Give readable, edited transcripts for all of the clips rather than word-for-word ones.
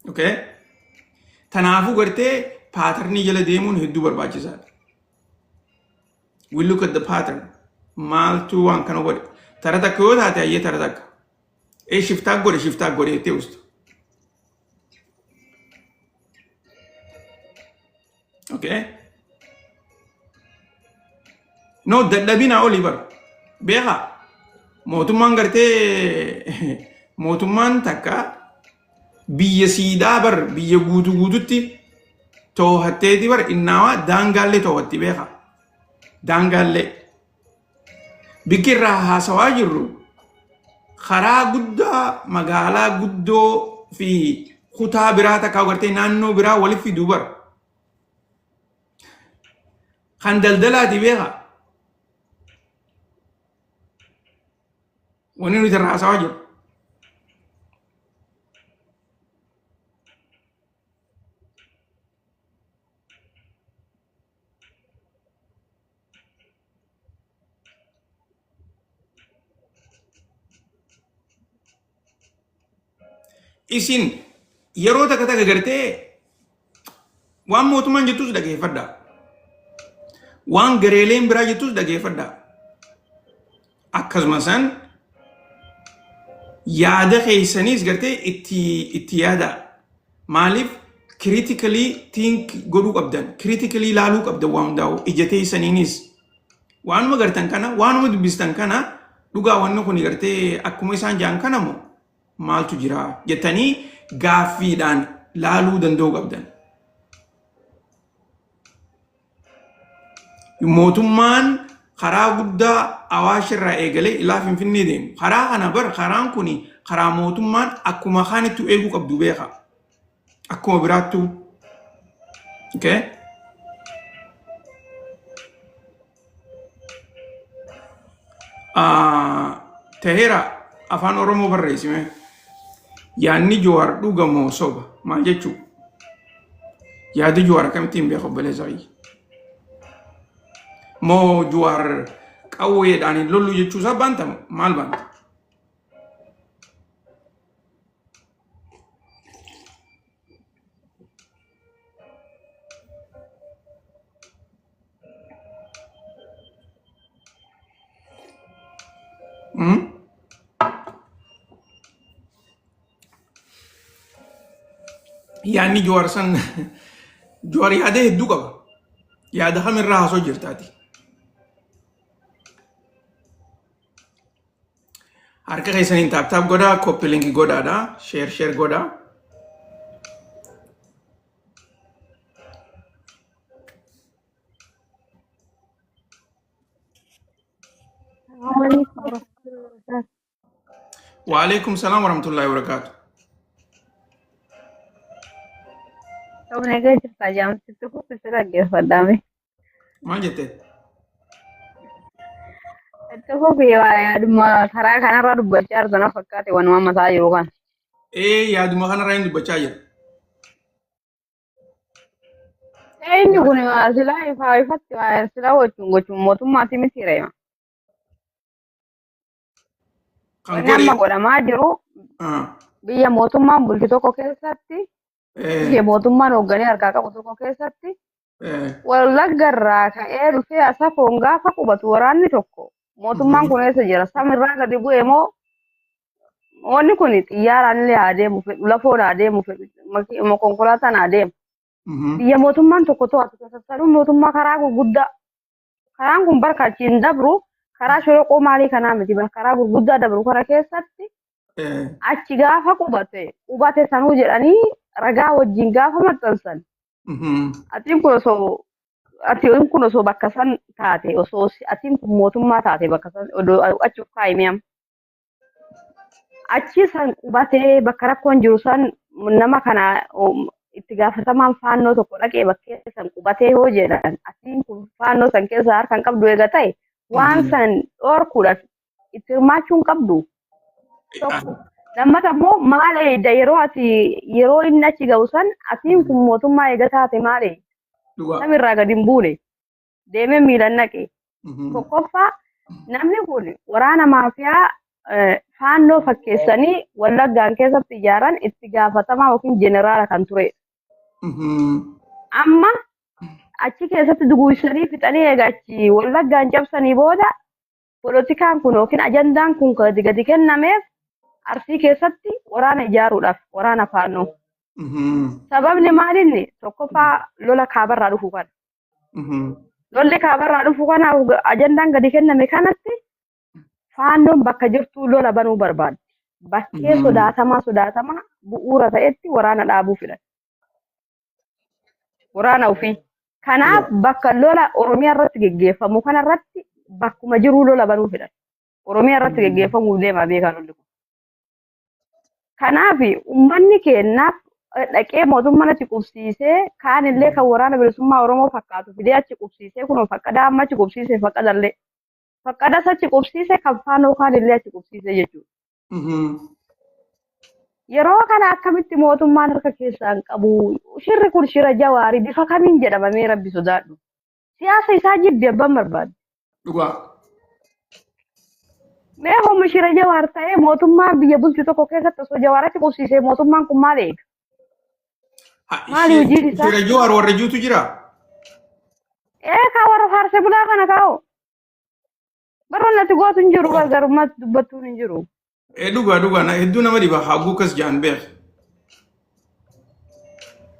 Okay? Tanaafuu gartee paatarnii jala deemuun hedduu barbaachisaadha. We look at the pattern. Maaltu waan kana godhe? Tara takka yoo taate hayyee tara takka. Ee shiftaa godhe shiftaa godhe jettee usta. Okay? No dadhabinaa olii bara. Beekaa mootummaan gartee mootummaan takka biyya siidhaa bar biyya guutuu guututti toohatteeti bar innaawaa daangaallee toohatti beekaa. Daangaallee. Bikki irraa haasawaa jirru karaa guddaa magaalaa guddoo fi kutaa biraa takkaa gartee naannoo biraa walitti fiduu bara. Kan daldalaati beekaa. Wanni nuti irraa haasawaa jirru. Isin yeroo takka takka gartee waan mootummaan jettus dhageeffadhaa. Waan gareeleen biraa jettus dhageeffadhaa. Akkasuma san yaada keessaniis gartee itti itti yaadaa. Maaliif critically think godhuu qabdan, critically ilaaluu qabdan waan hundaa'u ija teessaniinis. Waanuma gartan kana, waanuma dubbistan kana dhugaa wanni kun gartee akkuma isaan ja'an kana moo maaltu jira jettanii gaaffiidhaan laaluu danda'uu qabdan. Mootummaan karaa guddaa Awaash irraa eegalee ilaa Finfinnee deemu. Karaa kana bar karaan kun karaa mootummaan akkuma kaanittu eeguu qabdu beeka. Akkuma biraattuu. Okay? Taheera afaan Oromoo barreessime. Yaadni Jawaar dhuga moo soba? Maal jechuu? Yaada Jawaar akkamittiin beeka obboleessa kiyya? Moo Jawaar qawweedhaan hin lollu jechuusaa baanta moo maal baanta? Yaadni Jawaar san Jawaar yaada hedduu qaba. Yaada kamirraa haasoo jirtaati. Harka keessaniin taap taap godhaa, copy link godhaadha, share share godhaa. Assalamualaikum warahmatullahi wabarakatuh. Waalaikum salaam warahmatullahi wabarakatuh. Ta'uu nagaa jirtaa jaamsitti kutu si dhaggeeffadhaame. Maal jette? Itti fufi yaaduma karaa kanarra dubbachaa jirtu na fakkaate wanuma mataa jiru kana. Ee yaaduma kanarraa hin dubbachaa jira. Inni kun silaa ifaa ifatti silaa gochuun gochuun mootummaati miti reema. Kan Wanni amma godhe godhamaa jiru biyya mootummaan bulchu tokko keessatti biyya mootummaan hoogganee harkaa qabu tokko keessatti Wallagga irraa ka'ee dhufee Asafoon gaafa qubatu waraanni tokko mootummaan kun eessa jira? Samirraa gadi bu'e moo wanni kun xiyyaaraan illee haa deemu fedhu lafoon haa deemu fedhu konkolaataan haa deemu. Biyya mootummaan tokko to'atu keessatti sanuu mootummaa karaa gurguddaa karaan kun barka achiin dabru karaa shoroqoo maalii kanaa miti bar karaa gurguddaa dabru kana keessatti achi gaafa qubate qubate sanuu jedhanii ragaa wajjin gaafa maxxansan atiin kun osoo atiin kun osoo bakka san taate osoo atiin kun mootummaa taate bakka san odoo achi of kaa'ime amma. Achi san qubatee bakka rakkoon jiru san nama kana itti gaafatamaan faannoo tokko dhaqee bakkee san qubatee yoo jedhan atiin kun faannoo san keessa harka hin qabdu eega ta'e waan san dhorkuudhaaf itti hirmaachuu hin qabdu. Tokko. Lammata immoo maal eegda yeroo ati yeroo inni achi ga'u san atiin kun mootummaa eega taate maal eegda? Dhugaa. Samirraa gadi hin buune. Deemee miilan naqe. Tokkoffaa namni kun waraana maafiyaa Faannoo fakkeessanii Wallaggaan keessatti ijaaran itti gaafatamaa yookiin jeneraala kan turedha. Amma achi keessatti duguugsanii fixanii eega achi Wallaggaan cabsanii booda polotikaan kun yookiin ajandaan kun gadi gadi kennameef Arsii keessatti waraana ijaaruudhaaf waraana Faannoo. Sababni maalinni tokkoffaa lola kaabarraa dhufu kana. Lolli kaabarraa dhufu kanaaf ajandaan gadi kenname kanatti Faannoon bakka jirtuu lola banuu barbaaddi. Bakkee sodaatamaa sodaatamaa bu'uura ta'etti waraana dhaabuu fedhan. Waraana ofii. Kanaaf bakka lola Oromiyaa irratti geggeeffamu kanarratti bakkuma jiruu lola banuu fedhan. Oromiyaa irratti geggeeffamuuf deema beekaa lolli kun. Kanaaf uummanni keenyaaf dhaqee mootummaan achi qubsiisee kaan illee kan waraana bilisummaa Oromoo fakkaatu fidee achi qubsiisee kunoo faqqadaa amma achi qubsiisee faqqadallee. Faqqadas achi qubsiise kan faanoo kaan illee achi qubsiise jechuudha. Yeroo kana akkamitti mootummaan harka keessaa hin qabu? Shirri kun shira Jawaarii bifa kamiin jedhamamee rabbi sodaadhu. Siyaasa isaa jibbi abbaan barbaade. Dhugaa. Mee homma shira Jawaar ta'ee mootummaan biyya bulchu tokko keessatti osoo Jawaar achi qubsiisee mootummaan kun maal eega? Maali hojiin isaa? Shira Jawaar warra juutu jira. Ee kaa warra faarsee bulaa kana kaa'u. Barroon natti gootu hin jiru gargarummaatti dubbattuun hin jiru. Ee dhugaa dhugaa na hedduu nama dhiba haaguu akkas jaan beek.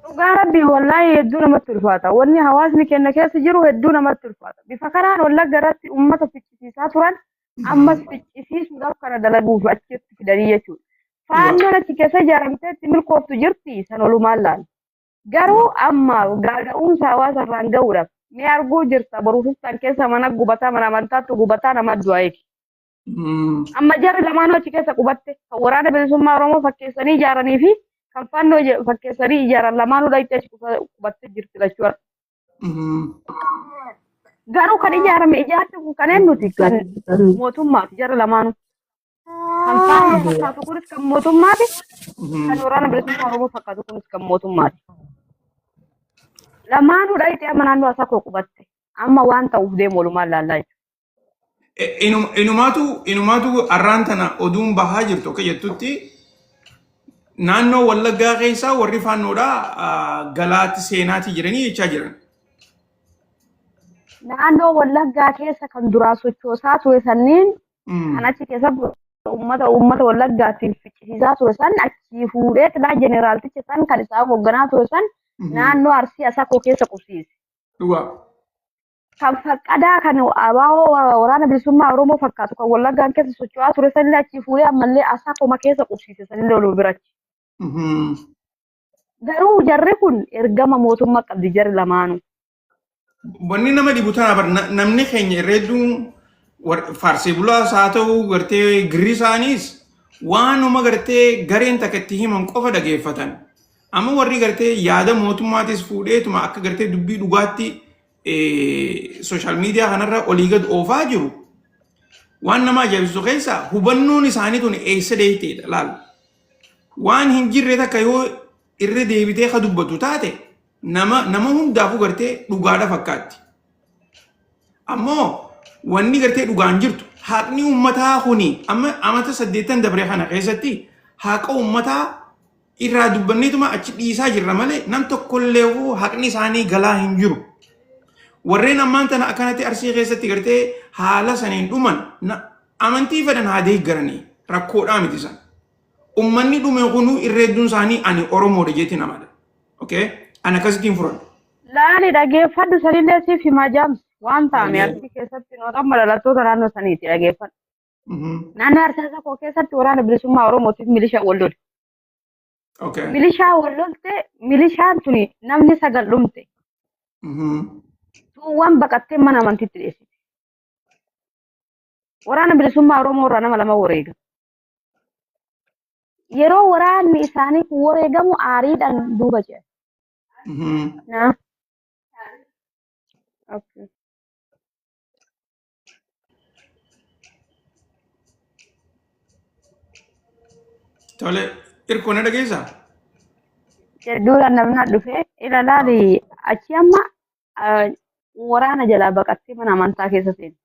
Dhugaa rabbii wallaahi hedduu namatti ulfaata. Wanni hawaasni keenya keessa jiru hedduu namatti ulfaata. Bifa kanaan Wallagga irratti uummata ficcisiisaa turan ammas ficcisiisuudhaaf kana dalaguuf achitti fidanii jechuudha. Faannoon achi keessa ijaaramtee itti milkooftu jirti san olumaan laala. Garuu amma gaaga'umsa hawaasa irraan ga'uudhaaf mee arguu jirta boruuf iftaan keessa mana gubataa mana amantaattu gubataa nama du'a eegi. Amma jarri lamaanuu achi keessa qubatte kan waraana bilisummaa Oromoo fakkeessanii ijaaranii fi kan faannoo fakkeessanii ijaaran lamaanuu dhaqxee achi qubattee jirti lachuu har'a. Garuu kan ijaarame ijaarsi kun kan eenyuti? Kan mootummaati jarri lamaanuu. Kan faannoo fakkaatu kunis kan mootummaati. Kan waraana bilisummaa Oromoo fakkaatu kunis kan mootummaati. Lamaanuu dhaqxee amma naannoo Asakoo qubatte. Amma waan ta'uuf deemu walumaan laallaa jechuudha. Inumaatu arraan tana oduun bahaa jirtu akka jettutti naannoo Wallaggaa keessaa warri faannoodhaa galaatti seenaati jiranii jechaa jiran. Naannoo Wallaggaa keessa kan duraa sochoosaa ture sanniin kan achi keessa uummata uummata Wallaggaatiin ficcisiisaa ture san achii fuudhee silaa jeneraalticha san kan isaan hoogganaa ture san naannoo Arsii Asakoo keessa qubsiise. Dhugaa. Kan faqqadaa kan abaa'oo waraana bilisummaa Oromoo fakkaatu kan Wallaggaan keessa socho'aa ture sanillee achii fuudhee ammallee Asakoma keessa qubsiise sanillee oluu biratti. Garuu jarri kun ergama mootummaa qabdi jarri lamaanuu. Wanni nama dhibu tana bar namni keenya irra hedduun faarsee bulaas haa ta'u gartee girri isaaniis waanuma gartee gareen takka itti himan qofa dhageeffatan. Amma warri gartee yaada mootummaatis fuudheetuma akka gartee dubbii dhugaatti sooshaal miidiyaa kanarra olii gad oofaa jiru. Waan nama ajaa'ibsiisu keessa hubannoon isaanii tun eessa deeyteedha laal. Waan hin jirre takka yoo irra deebitee ka dubbatu taate nama nama hundaafuu gartee dhugaadha fakkaatti. Ammoo wanni gartee dhugaan jirtu haqni uummataa kuni amma amata 80 dabre kana keessatti haqa uummataa irraa dubbanneetuma achi dhiisaa jirra malee nam tokkollee haqni isaanii galaa hin jiru. Warreen ammaan tana akkanatti Arsii keessatti gartee haala saniin dhuman amantii fedhan haa deeggaranii rakkoodhaa miti san. Ummanni dhume kunuu irra hedduun isaanii ani Oromoodha jeetiin amana. Okay? Ani akkasittiin furadhu. Laali dhageeffadhu sanillee siif himaa jaamsi waan ta'ame Arsii keessatti nu amma dhalattoota naannoo saniiti dhageeffadhu. Naannoo Arsii Asakoo keessatti waraana bilisummaa Oromootiif milishaa wal lole. Milishaa wal lolte milishaan tuni namni sagal dhumte. Tuuwwan baqattee mana amantiitti dheessite. Waraana bilisummaa Oromoo irraa nama lama wareega. Yeroo waraanni isaanii kun wareegamu aariidhaan duuba ce'an. Naa. Okay. Tole, irkoo na dhageessaa? Hedduudhaan namni dhufee ila laali achi amma waraana jalaa baqattee mana amantaa keessa seente.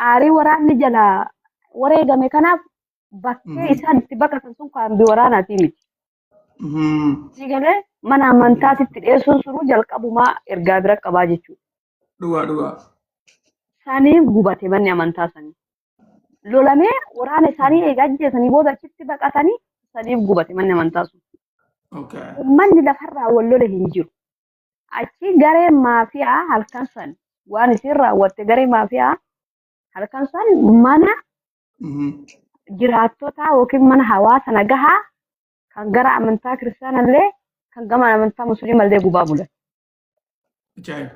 Aarii waraanni jalaa wareegame kanaaf bakkee isaan itti baqatan sun kaambii waraanaatii miti. Si galee mana amantaatitti dhiyeessuun sunuu jalqabumaa ergaa bira qabaa jechuudha. Dhugaa dhugaa. Saniif gubate manni amantaa sanii. Lolamee waraana isaanii eega ajjeesanii booda achitti baqatanii saniif gubate manni amantaa sun. Uummanni lafarraa wal lole hin jiru. Achi gareen maafiyaa halkan san waan isin raawwatte garee maafiyaa halkan san mana jiraattotaa yookiin mana hawaasa nagahaa kan gara amantaa kiristaanallee kan gama amantaa musliimallee gubaa bulan. Ajaa'iba.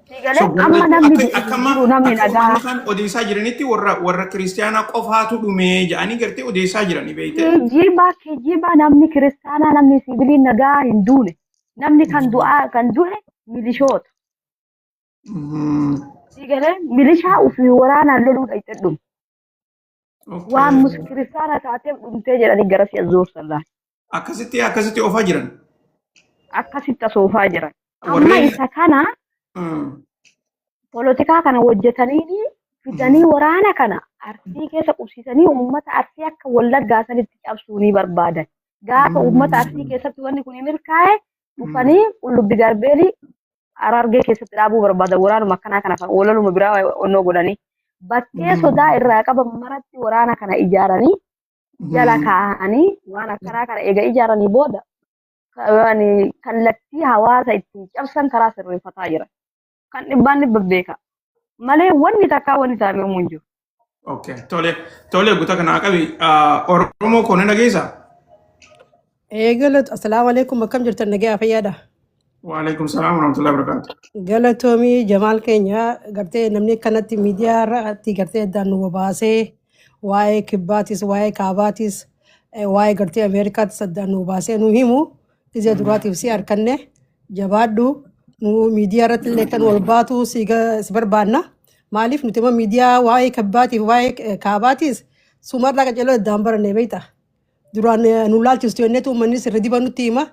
Sii galee So amma namni akka du'e akka hin amma jiru namni akka warri nagaa isaan odeessaa jiranitti warra kiristaanaa qofaatu dhume jedhanii gartee odeessaa jiranii beekte. Kijiba kijiba namni kiristaanaa namni sibiilii nagaa hin duune namni kan du'aa kan du'e milishoota. Sii galee milishaa ofii waraanaan loluu dhayxe dhume. Waan kiristaana taateef dhumtee jedhanii gara si'a zoorsan laata. Akkasitti oofaa jiran. Akkasitti asoofaa jiran. Amma Warreen isa kana polotikaa kana hojjetanii fidanii waraana kana Arsii keessa qubsiisanii uummata Arsii akka Wallaggaa sanitti cabsuu ni barbaadan. Gaafa uummata Arsii keessatti wanni kun milkaa'e dhufanii Qullubbi Garbeelii Harargee keessatti dhaabuu barbaadan waraanuma akkanaa kana walaluma biraa onnoo godhanii. Bakkee sodaa irraa qaban maratti waraana kana ijaaranii jala kaa'anii waan akkanaa kana eega ijaaranii booda kallattii hawaasa ittiin cabsan karaa sirreeffataa jira. Kan dhibbaan dhibba beeka. Malee wanni takkaa wanni taa'ame hin jiru. Okay, tole tole guutaa kana qabi. Oromoo koo ni dhageessaa? Galatu assalaamu alaikum, akkam jirtan, nagaa fayyaadha. Waalaikum salaam warahmatullahi wabarakatuh. Galatoomii Jamaal keenya, gartee namni akkanatti miidiyaa irratti gartee addaan nu baasee waa'ee kibbaatis waa'ee kaabaatis waa'ee gartee Ameerikaatis addaan nu baasee nu himu gizee duraatiif si harkanne, jabaadhu. Nu miidiyaa irratti illee kan wal baatu si si barbaanna. Maaliif nuti immoo miidiyaa waa'ee kibbaatiif waa'ee kaabaatis sumarraa qaceeloo addaan baranne beekta. Duraan nu laalchistu jenneetu uummanni sirri diba nutti hima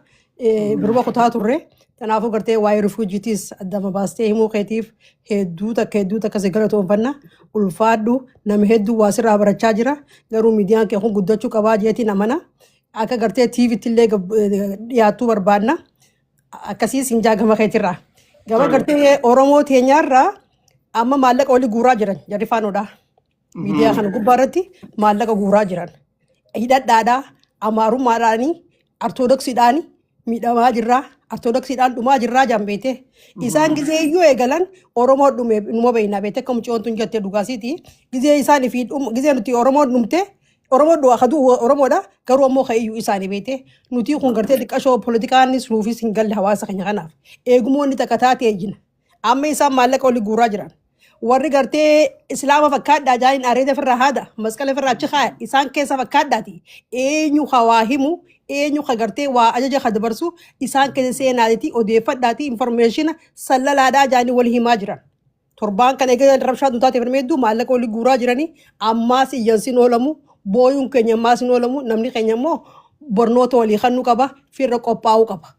biruma kutaa turre. Kanaafuu gartee waa'ee rifuujiitiis addama baastee himuu keetiif hedduu takka hedduu takka si galatoonfanna. Ulfaadhu, nama hedduu waa sirraa barachaa jira. Garuu miidiyaan kee kun guddachuu qabaa jeetiin amana. Akka gartee TVtti illee dhiyaattuu barbaadna. Akkasiis hin jaa gama keetirraa. Gama gartee Oromoo teenyaarraa amma maallaqa walii guuraa jiran jarri faanoodha. Miidiyaa kana gubbaa irratti maallaqa guuraa jiran. Hidhadhaadhaa, amaarummaadhaanii, ortodoksiidhaanii miidhamaa jirraa, ortodoksiidhaan dhumaa jirraa jaan beete. Isaan gizee iyyuu eegalan Oromoo dhume numa beeknaa beete, akka mucayyoon tun jette dhugaasiiti. Gizee isaan fi gizee nuti Oromoo dhumte Oromoo du'a ka du'u Oromoodha, garuu ammoo ka iyyuu isaanii beete. Nuti kun gartee xiqqashoo politikaanis nuufis hin galle hawaasa keenya kanaaf. Eegumoonni takka taatee jina. Amma isaan maallaqa olii guuraa jiran. Warri gartee islaama fakkaadhaa jaaniin areeda ofirraa haada, masqala ofirraa achi kaaya, isaan keessa fakkaadhaati. Eenyu ka waa himu, eenyu ka gartee waa ajaja ka dabarsu isaan keessa seenaati odeeffadhaati informeeshina sallalaadhaa jaanii wal himaa jiran. Torbaan kana egaa rabshaa tun taate firmee hedduu maallaqa olii guuraa jiranii ammaas iyyansiin oolamu, booyuun keenya ammaas hin oolamu, namni keenya immoo barnoota walii kennuu qaba, firra qophaa'uu qaba.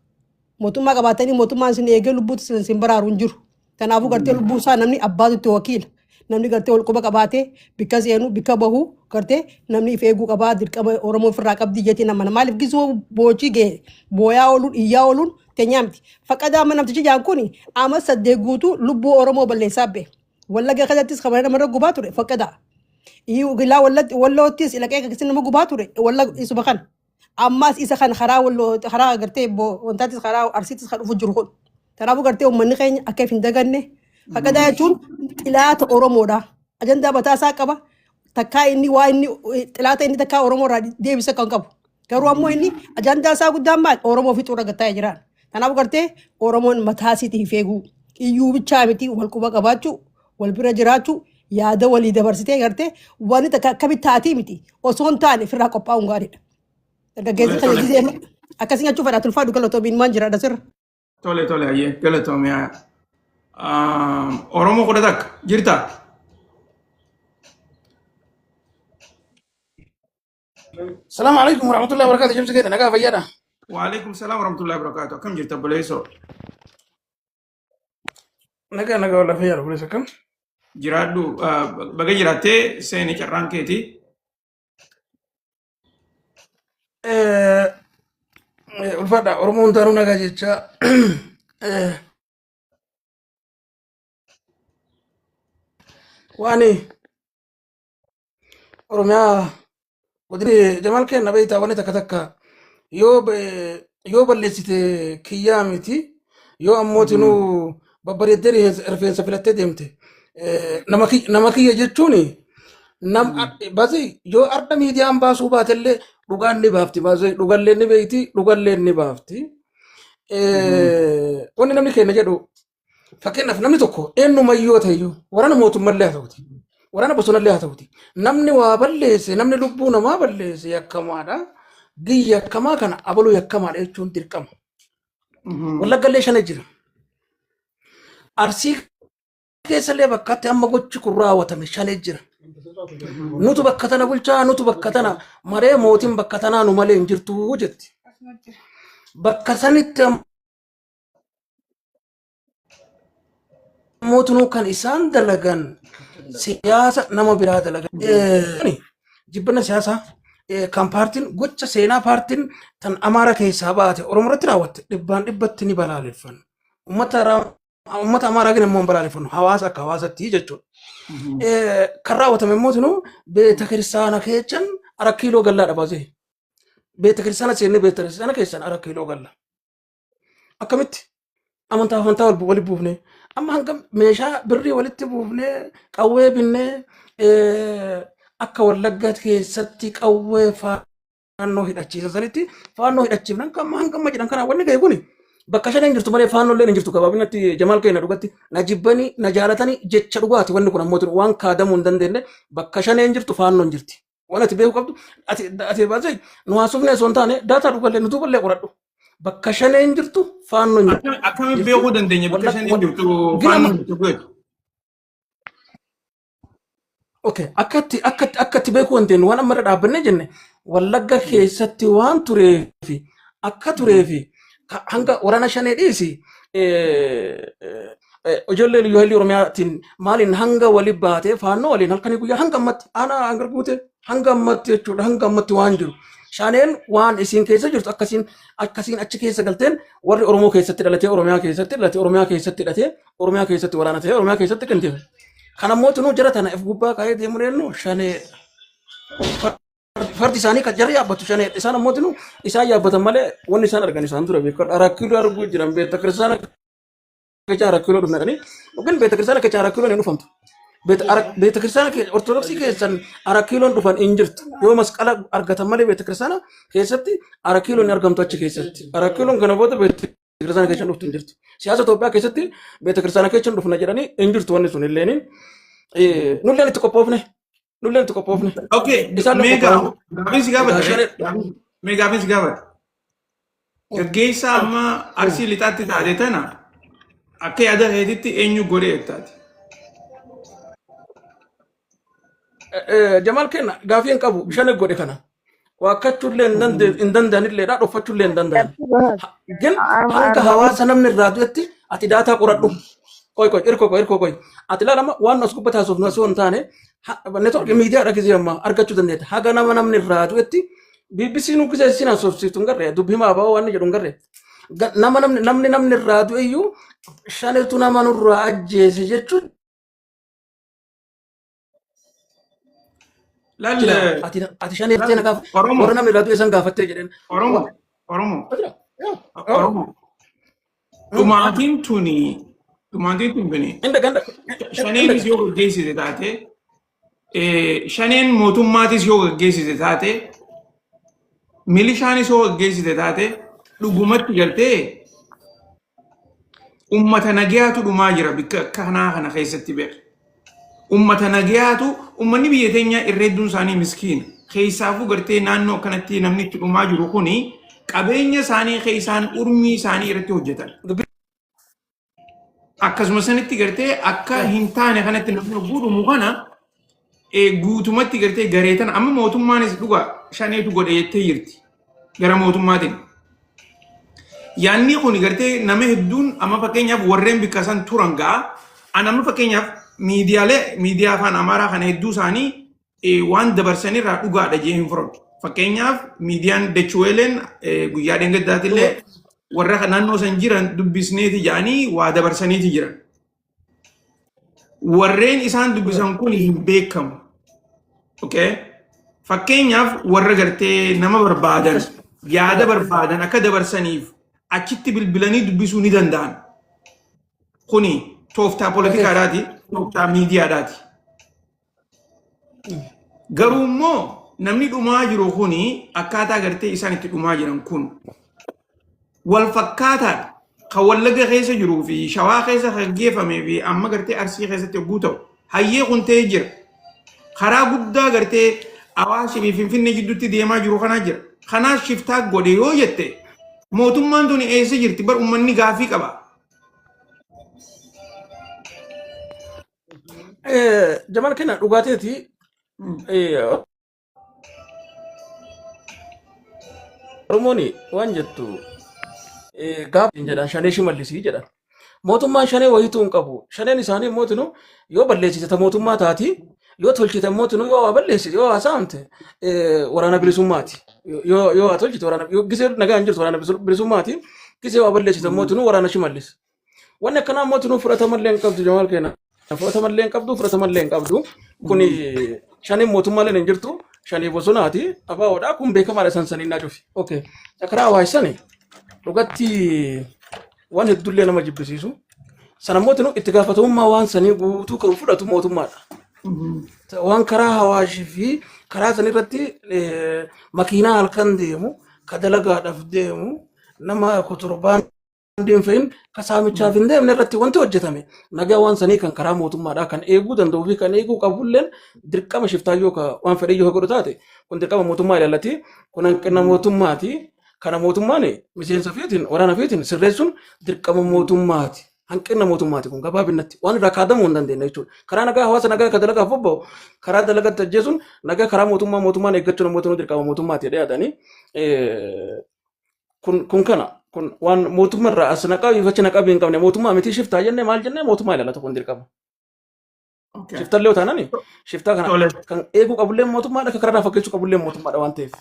Mootummaa qabaatanii mootummaan isin eegee lubbuutti isin baraaru hin jiru. Kanaafuu gartee lubbuu isaa namni abbaatu itti wakiila. Namni gartee wal quba qabaatee bikka seenu bikka bahu gartee namni if eeguu qabaa, dirqama Oromoo ofirraa qabdii jeetiin amana. Maaliif gisoo boochii ga'e booyaa ooluun iyyaa ooluun teenyaa miti. Faqadaa amma namtichi jaan kun ama 8 guutuu lubbuu Oromoo balleessaa bee. Wallagga keessattis kabajaa namarra gubaa ture faqadaa. Ilaa walloottis ilaqee akkasii nama gubaa ture wallagga isuma kana. Ammaas isa kan karaa walloo karaa gartee wantaatis karaa arsiitis kan dhufu jiru kun. Kanaafuu gartee uummanni keenya akka if hin daganne, faqadaa jechuun xilaata Oromoodha. Ajandaa mataa isaa qaba. Takkaa inni waa inni xilaata inni takkaa Oromoo irraa deebisa kan qabu. Garuu ammoo inni ajandaa isaa guddaan maal Oromoo fixuu irra gattaa'ee jiraan. Kanaafuu gartee Oromoon mataa isiitiif eeguu iyyuu bichaa miti, wal quba qabaachuu, wal bira jiraachuu, yaada walii dabarsitee gartee wanni takka akkamitti taatii miti osoo hin taane ofirraa qophaa'uun gaariidha. Dargaggeessi Tole kana tole. gisee akkasii nyaachuu fedha tulfaa galatoomiin maan jiraadha sirra. Tole tole, hayyee galatoomii. Oromoo 11 jirta? Salaamu alaikum warahmatullahi wabarakatuh. Jimsi keenya nagaa fayyaadha. Waalaikum salaam warahmatullahi wabarakatuh. Akkam jirta obboleessoo? Nagaa nagaa, walla fayyaadha, obboleessa akkam? Jiraadhu, baga jiraattee, seeni, carraan keeti. Ulfaadha, Oromoon taanuu nagaa jecha. Waan Oromiyaa godini Jamaal kenna beektaa, wanni takka takka yoo balleessite kiyyaa miti, yoo ammootinuu babbareeddee rifeensa filattee deemte nama kiyya jechuun nam basi. Yoo arda miidiyaan baasuu baatellee dhugaan ni baafti, baasee dhugallee ni beekti, dhugallee ni baafti. Wanni namni kenna jedhu, fakkeenyaaf namni tokko eenyumayyoo ta'eyyuu, waraana mootummallee haa ta'uti, waraana bosonallee haa ta'uti, namni waa balleesse, namni lubbuu namaa balleesse yakkamaadha. Giyya yakkamaa kana abaluu yakkamaadha jechuun dirqama. Wallaggallee shana jira. Arsii keessallee bakkatti amma gochi kun raawwatame shanee jira. Nutu bakka tana bulchaa, nutu bakka tana maree, mootiin bakka tanaa nu malee hin jirtu jetti. Bakka sanitti mootunuu kan isaan dalagan siyaasa nama biraa dalagan. Jibbina siyaasaa kan paartiin gocha seenaa paartiin tan Amaara keessaa baate Oromoo irratti raawwatte dhibbaan dhibbatti ni balaaleffanna. Uummata Amaaraa gin immoo hin balaaleffannu, hawaasa akka hawaasatti jechuudha. Kan raawwatame immoo tunuu beeta kiristaana keessan Arat Kiiloo gallaadha baasee. Beeta kiristaana seennee beeta kiristaana keessan Arat Kiiloo galla. Akkamitti amantaa walitti buufnee, amma hanga meeshaa birrii walitti buufnee qawwee binnee, akka Wallagga keessatti qawwee faannoo hidhachiisan sanitti faannoo hidhachiifnan kan hanga amma jedhan kana wanni ga'e kuni bakka shaneen jirtu malee faannoo illee hin jirtu. Gabaabinatti Jamaal keenya, dhugatti na jibbanii na jaalatanii jecha dhugaati. Wanni kun ammoo waan kaadamuu hin dandeenye, bakka shaneen jirtu faannoon jirti. Waan ati beekuu qabdu, ati baasee nu haasofne osoo hin taane, daataa dhugallee nu duuballee qoradhu. Bakka shaneen jirtu faannoon Akkamiin jirti. beekuu dandeenya bakka shaneen jirtu faannoon jirtu beeku? Okay, akkatti beekuu dandeenyu, waan amma irra dhaabbannee jenne, Wallagga keessatti waan tureefi akka tureefi hanga waraana shanee dhiisi, ijoollee liyyuu hailii Oromiyaatiin maaliin hanga wali baatee faannoo waliin halkanii guyyaa hanga ammatti aanaa hanga guute hanga ammatti jechuudha, hanga ammatti waan jiru. Shaneen waan isiin keessa jirtu akkasiin achi keessa galteen warri Oromoo keessatti dhalatee, Oromiyaa keessatti dhalatee, Oromiyaa keessatti hidhatee, Oromiyaa keessatti waraana ta'ee, Oromiyaa keessatti kan ta'e. Kan ammoo tunuu jara tana if gubbaa kaa'ee deemuu eenyu? Shanee. Fardi isaanii kan jarri yaabbatu shanee. Isaan ammoo tunuu isaan yaabbatan malee wanni isaan argan isaan dura beekan. Arat Kiiloo arguu jiran, beekta kiristaana keessa Arat Kiiloo dhufna jedhanii yookiin beekta kiristaana keessa Arat Kiiloon hin dhufamtu. Beekta kiristaana Ortodoksii keessan Arat Kiiloon dhufan hin jirtu. Yoo masqala argatan malee beekta kiristaana keessatti Arat Kiiloon hin argamtu achi keessatti. Arat Kiiloon kana booda beekta kiristaana keessa dhuftu hin jirtu. Siyaasa Itoophiyaa keessatti beekta kiristaana keessa dhufna jedhanii hin jirtu wanni sun illeen. Nulleen itti qophoofne. Nulleen itti qophoofne. Okay, Isaan mee qophaa'an. Gaaffiin si gaafadha. Egaa Mee gaaffiin si gaafadha. Gaggeessaa amma Arsii Lixaatti taate tana akka yaada keetitti eenyu godhee jettaati? Jamaal kenna, gaafii hin qabu, shan godhe kana. Waakkachuullee hin danda'anilleedha, dhoffachuullee hin danda'an. Gin hanga hawaasa namni irraa du'etti ati daataa qoradhu. Qoy qoy, irko qoy, irko qoy. Ati ilaalama waan as gubbaa taasifnu osoo hin taane, network miidiyaa gisee amma argachuu dandeetta. Haga nama namni irraa du'etti BBC nu gisee isin haasofsiiftu hin garree, dubbii himaa ba'oo waan jedhu hin garree. Nama namni irraa du'e iyyuu shanetu nama nurraa ajjeese jechuun Laal jira. Ati shanee jettee na gaafa Oromoo warra namni irraa du'e san gaafattee jedheen. Oromoo Oromoo Oromoo dhumaatiin tuni Inda ganda. shaneenis yoo gaggeessite taate, shaneen mootummaatis yoo gaggeessite taate, milishaanis yoo gaggeessite taate, dhugumatti galtee ummata nagayaatu dhumaa jira bikka kanaa kana keessatti beeka. Ummata nagayaatu, ummanni biyya teenyaa irra hedduun isaanii miskiina. Keessaafuu gartee naannoo akkanatti namni itti dhumaa jiru kuni qabeenya isaanii keessaan urmii isaanii irratti hojjetan. Akkasuma sanitti gartee akka hin taane kanatti namni hogguu dhumu kana, guutumatti gartee garee tana amma mootummaanis dhuga shaneetu godhe jettee jirti gara mootummaatiin. Yaanni kun gartee nama hedduun amma fakkeenyaaf warreen bikka san turan ga'a. An amma fakkeenyaaf Miidiyaalee miidiyaa afaan Amaaraa kana hedduu isaanii waan dabarsanirraa dhugaadha jee hin fudhadhu. Fakkeenyaaf miidiyaan Dechuweeleen guyyaa dheengaddaatillee warra naannoo san jiran dubbisneeti jedhanii waa dabarsaniiti jiran. Warreen isaan dubbisan kun hin beekamu. Okay? Fakkeenyaaf warra gartee nama barbaadan yaada barbaadan akka dabarsaniif achitti bilbilanii dubbisuu ni danda'an. Kuni tooftaa poolitikaadhaati, tooftaa miidiyaadhaati. Garuu immoo namni dhumaa jiru kuni akkaataa gartee isaan itti dhumaa jiran kun wal fakkaataadha. Kan Wallagga keessa jiruu fi Shawaa keessa kan geeffamee fi amma gartee Arsii keessatti yogguu ta'u hayyee kun ta'ee jira. Karaa guddaa gartee Awaashii fi Finfinnee gidduutti deemaa jiru kanaa jira. Kanaas shiftaa godhe yoo jette mootummaan tuni eessa jirti bar uummanni gaaffii qaba. Jamal kenna dhugaateeti. Oromoon waan jettu gaafa jedhan shanee shimallisii jedhan. Mootummaan shanee wayiituu hin qabu. Shaneen isaanii immoo yoo balleessite ta mootummaa taati. Yoo tolchite immoo yoo waa balleessite yoo waa saamte waraana bilisummaati. Yoo waa tolchite waraana yoo gisee nagaa hin jirtu waraana bilisummaati. Gisee waa balleessite immoo waraana shimallis. Wanni akkanaa immoo tunuu fudhatamallee hin qabdu Jamaal keenya. Fudhatamallee hin qabdu fudhatamallee hin qabdu. Kuni shaniin mootummaaleen hin jirtu. Shanii bosonaati. Abaawoodha. Kun beekamaadha san saniin naa cufi. Okay. Karaa hawaasani dhugatti waan hedduullee nama jibbisiisu. Sana immoo tunuu itti gaafatamummaa waan sanii guutuu kan fudhatu mootummaadha. Waan karaa hawaashii fi karaa sanirratti makiinaa halkan deemu, ka dalagaadhaaf deemu, nama kotorbaan hin fe'in ka saamichaaf hin deemne irratti wanti hojjetame nagaa waan sanii kan karaa mootummaadhaa kan eeguu danda'uu fi kan eeguu qabulleen dirqama shiftaa yoo ka waan fedhe yoo godhu taate kun dirqama mootummaa ilaallati kun hanqina mootummaati kana mootummaan miseensa fiitiin waraana fiitiin sirreessuun dirqama mootummaati hanqina mootummaati kun gabaabinatti waan irraa kaadamuu hin dandeenye jechuudha karaa nagaa hawaasa nagaa ka dalagaaf bobba'u karaa dalagatti ajjeesuun nagaa karaa mootummaa mootummaan eeggachuun mootummaa dirqama mootummaati jedhee yaadanii kun kana kun waan mootummaa irraa as naqaa fi achi naqaa hin qabne mootummaa miti shiftaa jennee maal jennee mootummaa ilaallata kun dirqama. Shiftallee yoo taanani shiftaa kana kan eeguu qabullee mootummaadha kan karaa fakkeessuu qabullee mootummaadha waan ta'eef.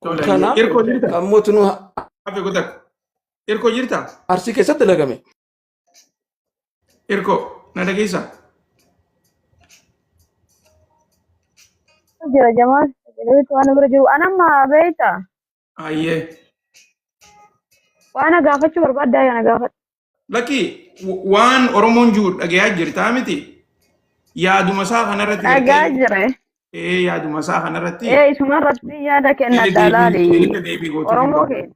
Kun kana Irkoo jirta? kan mootummaa Hafe godhadhu. Irkoo jirta? Arsii keessatti dalagame. Irkoo na dhageessaa? Jira Jamaal. Waan bira jiru. Anamma beekta. Ayyee. Waan na gaafachuu barbaaddaa yaa na gaafadhu. Lakki waan Oromoon jiru dhagayaa jirtaa miti. Yaaduma isaa kanarratti Dhagaa gartee jira. ee yaaduma isaa kanarratti Ee isuma irratti yaada kennadha deebii laali. deebii gootuu Oromoo keenya.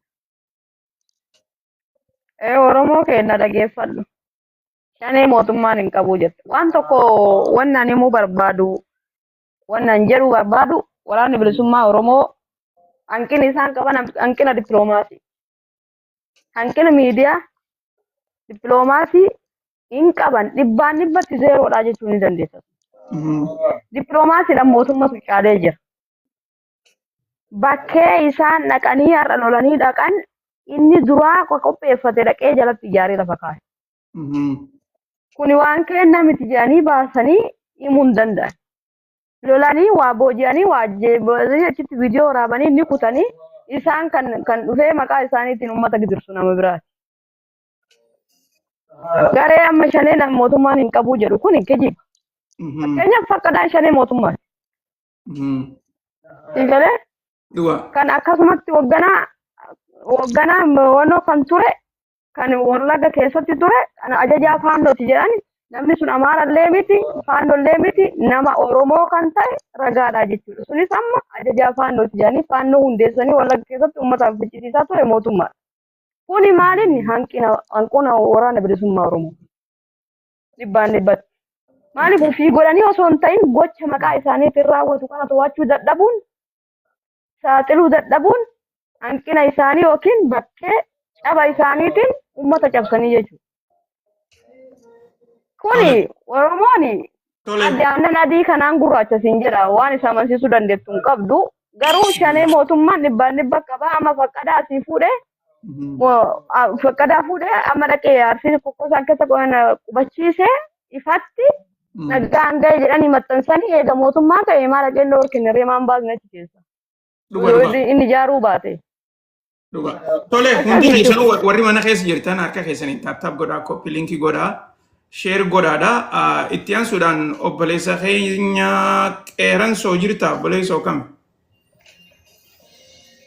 Ee Oromoo keenya dhageeffadhu. Shanee mootummaan hin qabu jette. Waan tokko wanni ani himuu barbaadu wanni ani jedhuu barbaadu waraanni bilisummaa Oromoo hanqinni isaan qaban hanqina dippiloomaasii. Hanqina miidiyaa dippiloomaasii hin qaban dhibbaan dhibbatti zeeroodha jechuu ni dandeessa. Dippiloomaasiidhaan mootummatu caalee jira. Bakkee isaan dhaqanii har'a lolanii dhaqan inni duraa qopheeffate dhaqee jalatti ijaaree lafa kaa'e. Kuni waan kenna miti jedhanii baasanii himuu hin danda'an. Lolanii waa booji'anii waa ajjeesanii achitti viidiyoo waraabanii ni kutanii isaan kan dhufee maqaa isaaniitiin uummata gidirsu nama biraati. Garee amma shanee mootummaan hin qabuu jedhu kun kijiba. Fakkeenyaaf fakkadaan shanee mootummaati. Siigalee Dhugaa. kan akkasumatti wagganaa wagganaa wannoo kan ture kan Wallagga keessatti ture kan ajajaa faandooti jedhan namni sun Amaarallee miti faandollee miti nama Oromoo kan ta'e ragaadha jechuudha. Sunis amma ajajaa faandooti jedhanii faannoo hundeessanii Wallagga keessatti uummataaf ficcisiisaa ture mootummaadha. Kuni maalinni hanqina hanqina waraana bilisummaa Oromoo dhibbaan dhibbatti. Maaliif ofii godhanii osoo hin ta'in gocha maqaa isaaniitiin raawwatu kana to'achuu dadhabuun saaxiluu dadhabuun hanqina isaanii yookiin bakkee caba isaaniitiin uummata cabsanii jechuudha. Kuni Oromoon adde aannan adii kanaan gurraacha siin jedha waan isa amansiisuu dandeettu hin qabdu. Garuu shanee mootummaan dhibbaan dhibba qaba amma faqqadaa asii fuudhee faqqadaa fuudhee amma dhaqee arsii kokkosaan keessa qubachiisee ifatti Nagaan ga'e jedhanii maxxansanii eega mootummaa ta'e maal haqeen dhoorkine ree maan baasne achi keessa. Dhuga Yoo dhuga. inni ijaaruu baate. Dhuga. Tole Akkas hundi jechuudha. keessanuu warri mana keessa jirtan harka keessaniin tap tap godhaa, copy link godhaa, share godhaadha. Itti aansuudhaan obboleessa keenya Qeeransoo jirta, obboleessoo kam?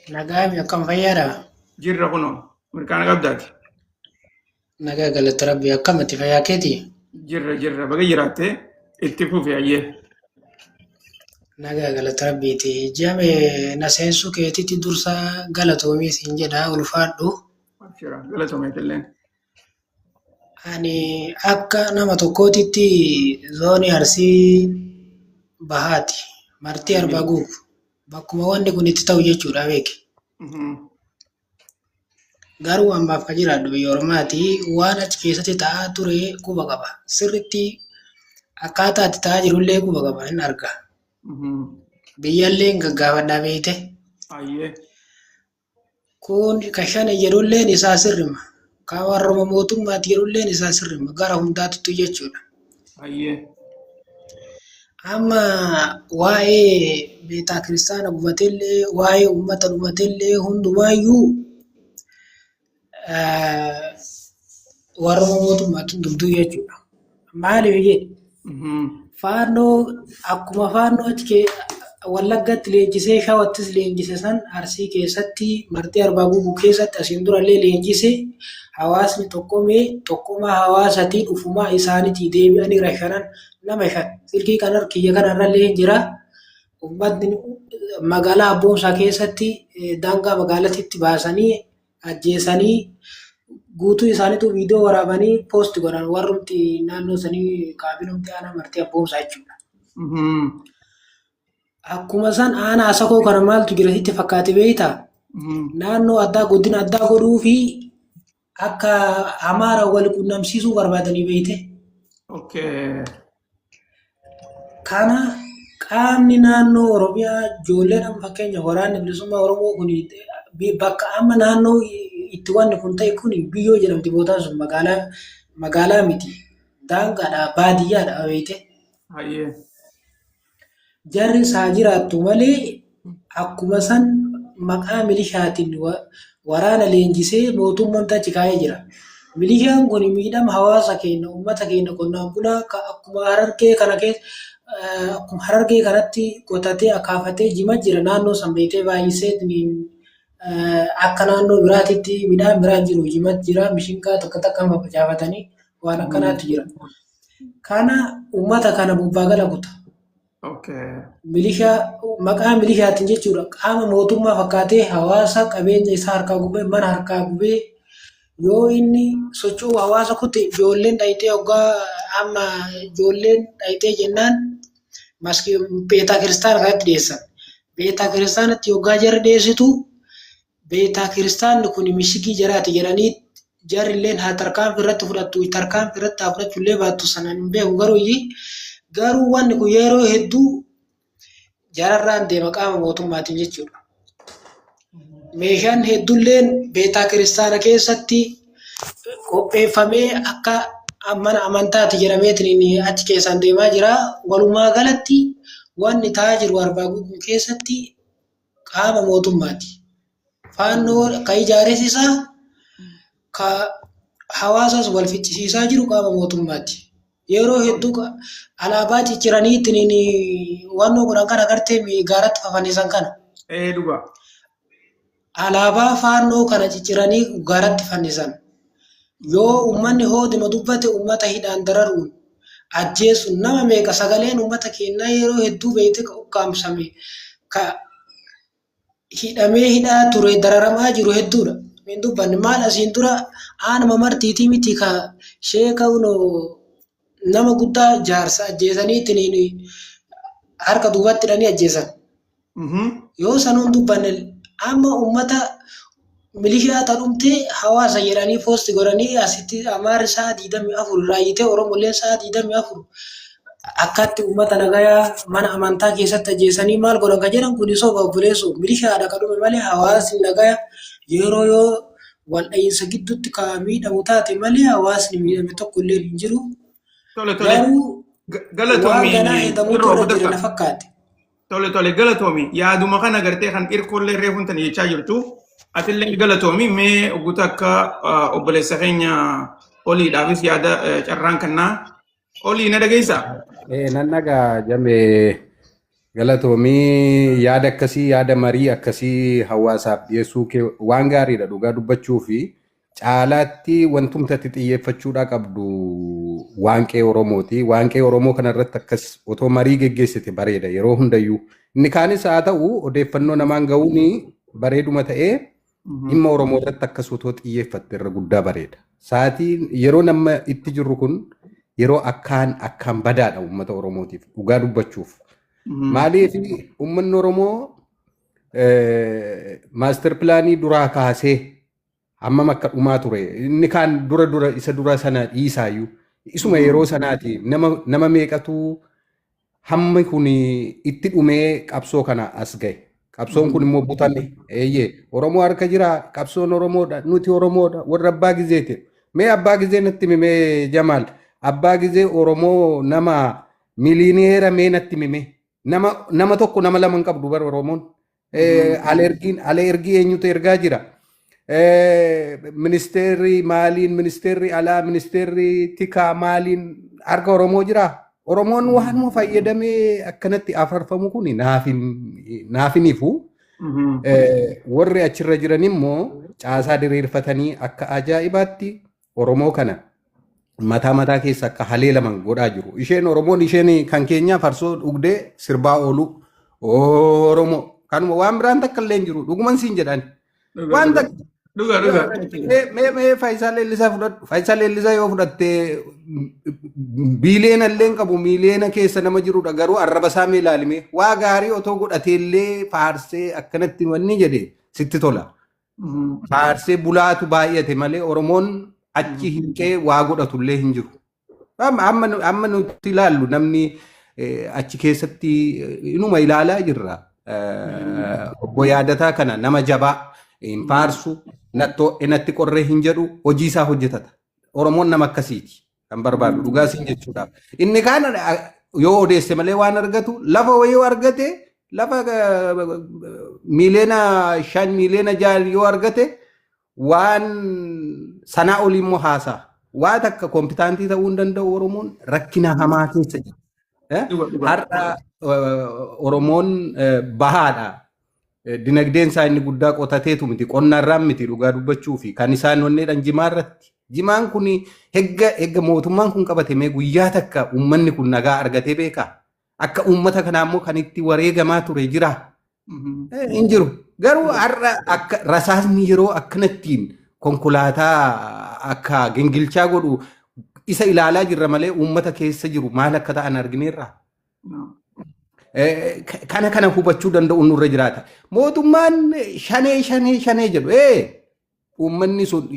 Nagaa akkam, fayyaadha? Jirra kunoo, mirkaana qabdaati. Nagaa, galata Rabbii. Akkamatti, fayyaa keetii? Jirra jirra, baga jiraatte, itti fufi ayyee. Nagaa, galata Rabbiiti. Jame na seensuu keetitti dursa galatoomii siin jedha, ulfaadhu. Abshira, galatomeetilleen. Ani akka nama tokkootitti zoonii Arsii Bahaati. Martii Arbaa Guugu. Bakkuma wanni kun itti ta'u jechuudha, beeki. Garuu ammaaf kan jiraadhu biyya Ormaati. Waan achi keessatti ta'aa ture quba qaba. Sirriitti akkaataa itti ta'aa jirullee quba qaba, hin arga. Biyyallee hin gaggaafadhaa, beekte. Ayyee. Kun ka shane jedhulleen isaa sirrima. Ka warruma mootummaati jedhulleen isaa sirrima. Gara hundaatuttu jechuudha. Ayyee. Amma waa'ee beetaa kiristaana gubatellee, waa'ee uummata dhumatellee, hundumaayyuu warruma mootummaatti hundumtuu jechuudha. Maaliif jedhe? Faannoo akkuma faannoo achi Wallaggatti leenjisee, Shawattis leenjise san, Arsii keessatti Martii Arbaa Guuguu keessatti asiin durallee leenjise. Hawaasni tokkomee tokkummaa hawaasatiin ufumaa isaaniitii deebi'anii rashanan nama shan silkii kana kiyya kanarrallee hin jira. Uummatni magaalaa Abboomsaa keessatti daangaa magaalatitti baasanii ajjeesanii, guutuu isaaniitu viidiyoo waraabanii post godhan, warrumti naannoo sanii, kaabinumti aanaa Martii Abboomsaa jechuudha. Akkuma san aanaa Asakoo kana maaltu jira sitti fakkaate, beektaa? Naannoo addaa, godina addaa godhuu fi akka Amaara wal qunnamsiisuu barbaadanii, beekte. Kana qaamni naannoo Oromiyaa ijoolleen amma fakkeenya Waraanni Bilisummaa Oromoo kun bakka amma naannoo itti wanni kun ta'e kun Biyyoo jedhamti bootaan sun, magaalaa miti, daangaadha, baadiyyaadha, beekte. Ayyee. Jarri isaa jiraattu malee akkuma san maqaa milishaatiin waraana leenjisee mootummaan achi kaa'ee jira. Milishaan kun miidhama hawaasa keenya, uummata keenya qonnaan bulaa akkuma Harargee kana keessa, akkuma Harargee kanatti qotatee akaafatee jima jira naannoo san, beektee, baay'isee akka naannoo biraatitti midhaan biraan jiru jima jira, mishingaa takka takkaan faffacaafatanii waan akkanaatu jira. Kana uummata kana bobbaa gala kuta. Milishaa maqaa milishaatiin jechuudha. Qaama mootummaa fakkaatee hawaasa qabeenya isaa harkaa gubee, mana harkaa gubee, yoo inni socho'u hawaasa kute, ijoolleen dhayitee hoggaa amma ijoolleen dhayitee jennaan maskii beetaa kiristaana kanatti dhiyeessan. Beetaa kiristaanatti hoggaa jarri dhiyeessitu, beetaa kiristaanni kun mishigii jaraati jedhanii, jarri illeen haa tarkaanfii irratti fudhattu, tarkaanfii irratti haa fudhachuu illee baattu sanaan hin beeku, garuu wanni kun yeroo hedduu jararraan deema qaama mootummaatiin jechuudha. Meeshaan hedduulleen beetaa kiristaana keessatti qopheeffamee akka mana amantaati jedhameetiin achi keessaan deemaa jira. Walumaa galatti wanni ta'aa jiru Arbaa Guuguu keessatti qaama mootummaati. Faannoo ka ijaares isaa, ka hawaasas wal ficcisiisaa jiru qaama mootummaati. Yeroo hedduu alaabaa cicciranii ittiin wannoo godhan kana agartee, gaaratti fafannisan kana. Ee, dhugaa. Alaabaa faannoo kana cicciranii gaaratti fannisan. Yoo uummanni hoodima dubbate uummata hidhaan dararuun, ajjeesuun, nama meeqa sagaleen uummata keenyaa yeroo hedduu beekte ka ukkaamsame, ka hidhamee hidhaa ture, dararamaa jiru hedduudha. Hin dubbanne maal, asiin dura aanuma Martiitii miti ka sheeka nama guddaa jaarsa ajjeesanii ittiin harka duubatti hidhanii ajjeesan. Yoo sanuun dubbanne, amma uummata milishaa ta'umtee hawaasa jedhanii post godhanii, asitti Amaarri sa'a 24 raayyitee, Oromolleen sa'a 24 akkatti uummata nagayaa mana amantaa keessatti ajjeesanii maal godhan ka jedhan kun soba, obboleessoo. Milishaadha ka dhume malee hawaasni nagaya yeroo yoo wal dha'iinsa gidduutti ka miidhamu taate malee hawaasni miidhame tokko illee hin jiru. Tole tole. Garuu Waan Galatoomi ganaa eegamuutu irroo irra jira guddata. na fakkaate. Tole tole, galatoomi. Yaaduma kana gartee kan irkoollee reefuun tani jechaa jirtu. Atillee galatoomi. Mee guutuu akka obboleessa keenya oliidhaafis yaada carraan kannaa. Olii, na dhageessaa? Nan dhagaa jamee, galatoomii. Yaada akkasii, yaada marii akkasii hawaasaaf dhiyeessuu kee waan gaariidha. Dhugaa dubbachuu fi caalaatti wantumtatti xiyyeeffachuudhaa qabdu waanqee Oromooti. Waanqee Oromoo kanarratti akkas otoo marii geggeessite bareeda yeroo hundayyuu. Inni kaanis haa ta'u, odeeffannoo namaan ga'uun bareeduma ta'ee, dhimma Oromoo irratti akkas otoo xiyyeeffatte irra guddaa bareeda. Sa'aatiin yeroo nama itti jirru kun yeroo akkaan akkaan badaadha uummata Oromootiif, dhugaa dubbachuuf. Maaliif, uummanni Oromoo master planii duraa kaasee hammam akka dhumaa ture. Inni kaan dura dura isa dura sana dhiisaayyuu. Isuma yeroo sanaati nama meeqatu hammi kun itti dhumee qabsoo kana as gahe. Qabsoon kun immoo butame. Eeyyee, Oromoo harka jira, qabsoon Oromoodha, nuti Oromoodha, warra abbaa gizeeti. Mee abbaa gizee natti himi Jamaal. Abbaa gizee Oromoo nama miliyoneera mee natti himi. Nama tokko, nama lama hin qabdu bara Oromoon. Alergiin alergii eenyutu ergaa jira? Ministeerri maaliin, ministeerri alaa, ministeerri tikaa maaliin harka Oromoo jiraa? Oromoon waanuma fayyadamee akkanatti afarfamu kun naaf hin ifu. Warri achirra jiran immoo caasaa diriirfatanii akka ajaa'ibaatti Oromoo kana mataa mataa keessa akka haleelaman godhaa jiru. Isheen Oromoon isheen kan keenyaa farsoo dhugdee sirbaa oolu. Oromoo kanuma, waan biraan takka illee hin jiru. Dhuguman siin jedhan. Waan takka. Dhugaa dhugaa. Mee Faayisaa Leellisaa fudhadhu. Faayisaa Leellisaa yoo fudhatte, biiliyoona illee hin qabu, miiliyoona keessa nama jirudha, garuu arraba isaa mee ilaalime. Waa gaarii otoo godhatee illee faarsee akkanatti wanni jedhe sitti tola. Faarsee bulaatu baay'ate malee Oromoon achi hinqee waa godhatu illee hin jiru. Amma nuti ilaallu namni achi keessatti inuma ilaalaa jirra. Obbo Yaadataa kana, nama jabaa hin faarsu, natti qorree hin jedhu, hojii isaa hojjetata. Oromoon nama akkasiiti kan barbaadu, dhugaa siin jechuudhaaf. Inni kaan yoo odeesse malee waan argatu, lafa wayii yoo argate, lafa 5 miiliyoona, 6 miiliyoona yoo argate, waan sanaa olii immoo haasaa. Waa takka competentii ta'uu hin danda'u. Oromoon rakkina hamaa keessa jira. Har'a Oromoon bahaadha. Dinagdeen isaa inni guddaa qotateetu miti, qonnarraan miti, dhugaa dubbachuu fi kan isaan wanneedhaan jimaa irratti. Jimaan kun hegga hegga mootummaan kun qabate mee guyyaa takka uummanni kun nagaa argatee beekaa? Akka uummata kanaa immoo kan itti wareegamaa ture jira? Hin jiru. Garuu har'a akka rasaasni yeroo akkanattiin konkolaataa akka gingilchaa godhu isa ilaalaa jirra malee uummata keessa jiru maal akka ta'an argineerra. Kana hubachuu danda'u nurra jiraata. Mootummaan shanee shanee shanee jedhu, uummanni sun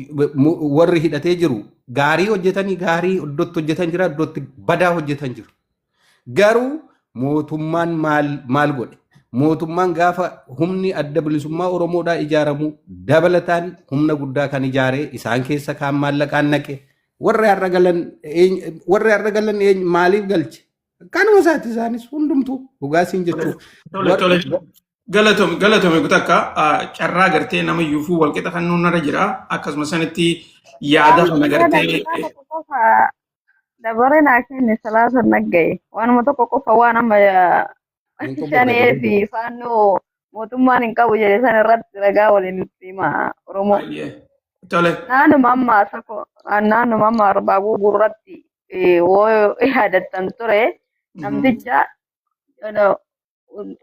warri hidhatee jiru gaarii hojjetanii, gaarii iddootti hojjetan jira, iddootti badaa hojjetan jiru. Garuu mootummaan maal maal godhe? Mootummaan gaafa humni adda bilisummaa Oromoodhaa ijaaramu dabalataan humna guddaa kan ijaare, isaan keessa kaan maallaqaan naqe. Warri har'a galan maaliif galche? Kanuma isaati isaanis hundumtuu, dhugaa siin jechuuf. Tole tole. Galatoomi, galatoomi. Kutakka carraa gartee nama yuufuu walqixa kan nuun irra jira. Akkasuma sanitti yaada kana gartee. Daqiiqaa tokko qofa dabaree naa kenne, salaasa naggaye. Waanuma tokko qofa, waan amma Hin xumurre. shanee fi faannoo mootummaan hin qabu jedhe san irratti ragaa waliin nutti hima Oromoo. Baay'ee. Tole. Naannuma amma sako, naannuma amma Arbaa Guugurratti woo yaadattan ture, namticha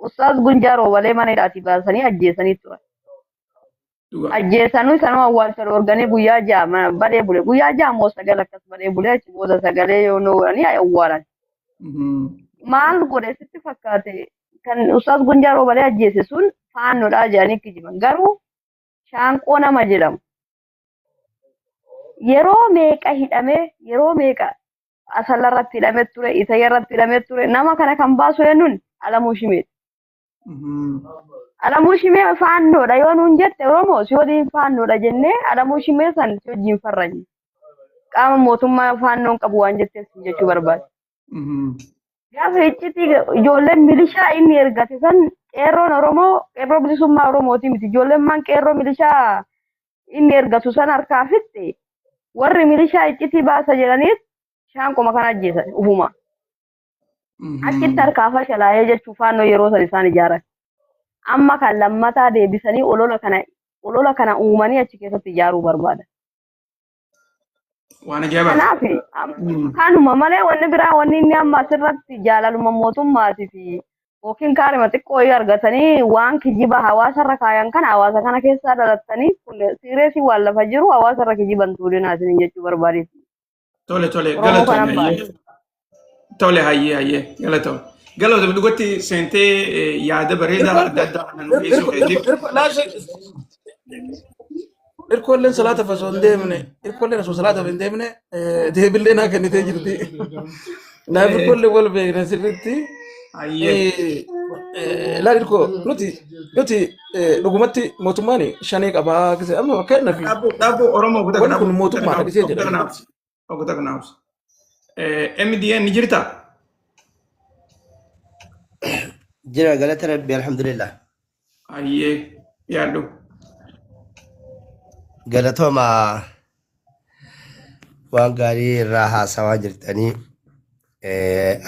Ustaaz Gunjaa Roobalee mana hidhaatii baasanii ajjeesanii turan. Ajjeesanii sanuma awwaalcha dhoorganii guyyaa 6 mana badee bule. Guyyaa 6 moo 9 akkas badee bule, achi booda sagalee yoo oolanii awwaalan. Maal godhe sitti fakkaate? Kan Ustaaz Gunjaa Roobalee ajjeese sun faannoodhaa jedhanii kijiban. Garuu Shaanqoo nama jedhamu yeroo meeqa hidhamee, yeroo meeqa Asalla irratti hidhamee ture, Isayya irratti hidhamee ture. Nama kana kan baasu eenyuun? Alamuu Shimeeti. Alamuu Shimee faannoodha yoo nuun jette, Oromoo si waliin faannoodha jennee Alamuu Shimee san si wajjin farranya. Qaama mootummaa faannoon qabu waan jetteef jechuu barbaade. Gaafa iccitii ijoolleen milishaa inni ergate san qeerroon Oromoo qeerroo bilisummaa Oromooti miti. Ijoolleen maan qeerroo milishaa inni ergatu san harkaa fixxe warri milishaa iccitii baasa jedhaniit shaanquma kana ajjeesan ufuma. Achitti harkaa fashalaa'ee jechuu faannoo yeroo san isaan ijaaran. Amma kan lammataa deebisanii olola kana uumanii achi keessatti ijaaruu barbaadan. Waan ajaa'ibaati. Kanaaf kanuma malee wanni biraa wanni inni amma asirratti jaalaluma mootummaatii fi yookiin kaarima xiqqoo wayii argatanii waan kijiba hawaasarra kaayan kana hawaasa kana keessaa dhalattanii kun serious waan lafa jiru hawaasarra kijiban tuulinaa isiniin jechuu barbaadeeti. Tole, Oromoo galatoome kanan hayyee. baase. Tole, hayyee, hayyee, galatoome. Galatoome dhugatti seentee yaada bareedaa adda addaa kana nu dhiyeessuu keetiif. Irkoolleen salaata osoo hin deemne, irkoolleen osoo salaataaf hin deemne deebillee naa kennitee jirti. Naaf irkoollee wal beekna sirriitti. Hayyee. Laal irkoo, nuti dhugumatti mootummaan shanee qabaa gisee amma fakkeenyaaf Dhaabuu dhaabuu Oromoo kutaa wanni kanaaf kun mootummaadha gisee kutaa jedhan. kanaaf kutaa kanaaf. MDN ni jirtaa? Jira, galata Rabbi, alhamdulillah. Hayyee, yaaddu. Galatooma, waan gaarii irraa haasawaa jirtanii.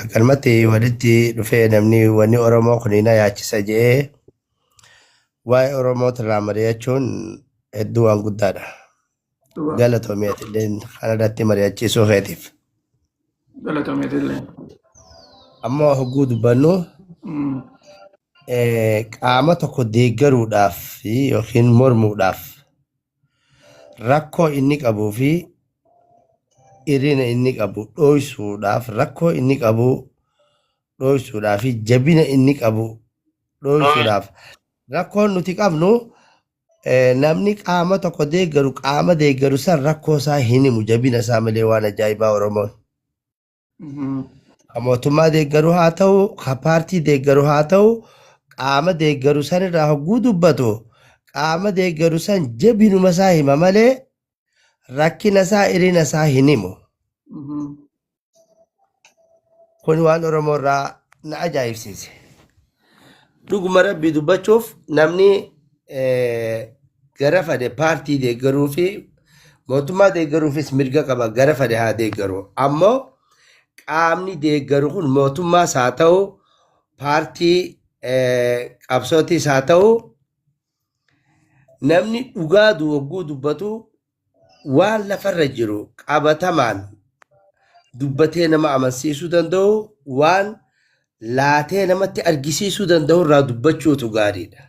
Akkanumatti walitti dhufee namni wanni Oromoo kun na yaachisa jedhee waa'ee Oromoo irraa mari'achuun hedduu waan guddaadha. Dhugaa. Galatoomii atilleen kanarratti mari'achiisuu keetiif. Galatoome illee. Ammoo hogguu dubbannu qaama tokko deeggaruudhaaf yookiin mormuudhaaf rakkoo inni qabuu fi hir'ina inni qabu dho'isuudhaaf, rakkoo inni qabu dho'isuudhaaf fi jabina inni qabu dho'isuudhaaf, rakkoon nuti qabnu namni qaama tokko deeggaru qaama deeggaru san rakkoo isaa hin himu, jabina isaa malee. Waan ajaa'ibaa Oromoon. Ka mootummaa deeggaru haa ta'u, ka paartii deeggaru haa ta'u, qaama deeggaru san irraa hogguu dubbatu qaama deeggaru san jabinuma isaa hima malee rakkina isaa, hir'ina isaa hin himu. Kun waan Oromoo irraa na ajaa'ibsiise. Dhuguma Rabbii dubbachuuf namni gara fedhe paartii deeggaruu fi mootummaa deeggaruufis mirga qaba, gara fedhe haa deeggaru. Ammoo qaamni deeggaru kun mootummaas haa ta'u, paartii qabsootis haa ta'u, namni dhugaa hogguu dubbatu waan lafarra jiru qabatamaan dubbatee nama amansiisuu danda'u, waan laatee namatti argisiisuu danda'u irraa dubbachuutu gaariidha.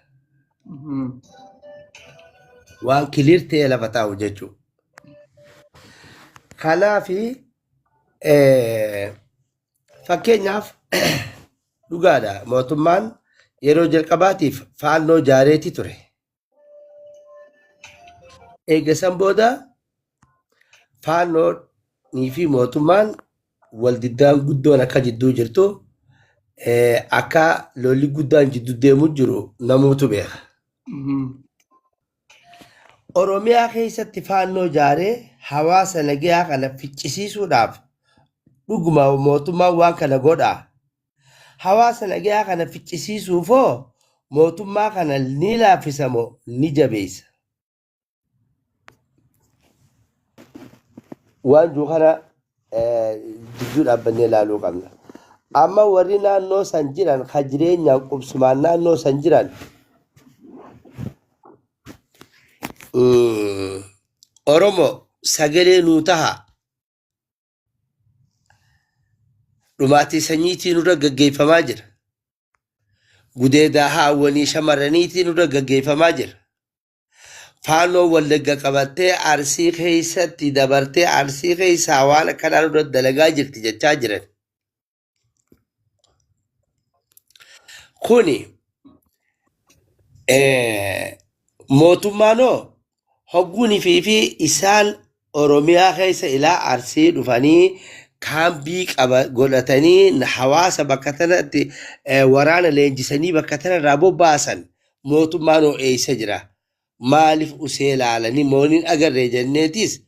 Waan clear ta'ee lafa taa'u jechuudha. Kanaafi fakkeenyaaf dhugaadha, mootummaan yeroo jalqabaatiif faannoo jaareeti ture. Eega san booda faannoonii fi mootummaan waldiddaan guddoon akka jidduu jirtu, akka lolli guddaan jidduu deemu jiru namuutu beeka. Oromiyaa keessatti faannoo jaaree hawaasa nagayaa kana ficcisiisuudhaaf dhuguma mootummaan waan kana godhaa. Hawaasa nagayaa kana ficcisiisuufoo mootummaa kana ni laaffisa moo ni jabeessa? Waan jiru kana jidduu dhaabbannee ilaaluu qabna. Amma warri naannoo san jiran, ka jireenyaan qubsumaan naannoo san jiran, Oromoo sagalee nuu taha, dhumaatii sanyiitii nurra gaggeeffamaa jira. Gudeedaa haawwanii shamarraniitii nurra gaggeeffamaa jira. Faannoo Wallagga qabattee Arsii keessatti dabartee Arsii keessaa waan akkanaa nurra dalagaa jirti jechaa jiran. Kuni mootummaanoo hogguunii fi isaan Oromiyaa keessa ilaa Arsii dhufanii kaambii qaba godhatanii hawaasa bakka tanatti waraana leenjisanii bakka tanarraa bobbaasan, mootummaanoo eessa jira? Maaliif usee ilaalanii mooniin agarree jenneetis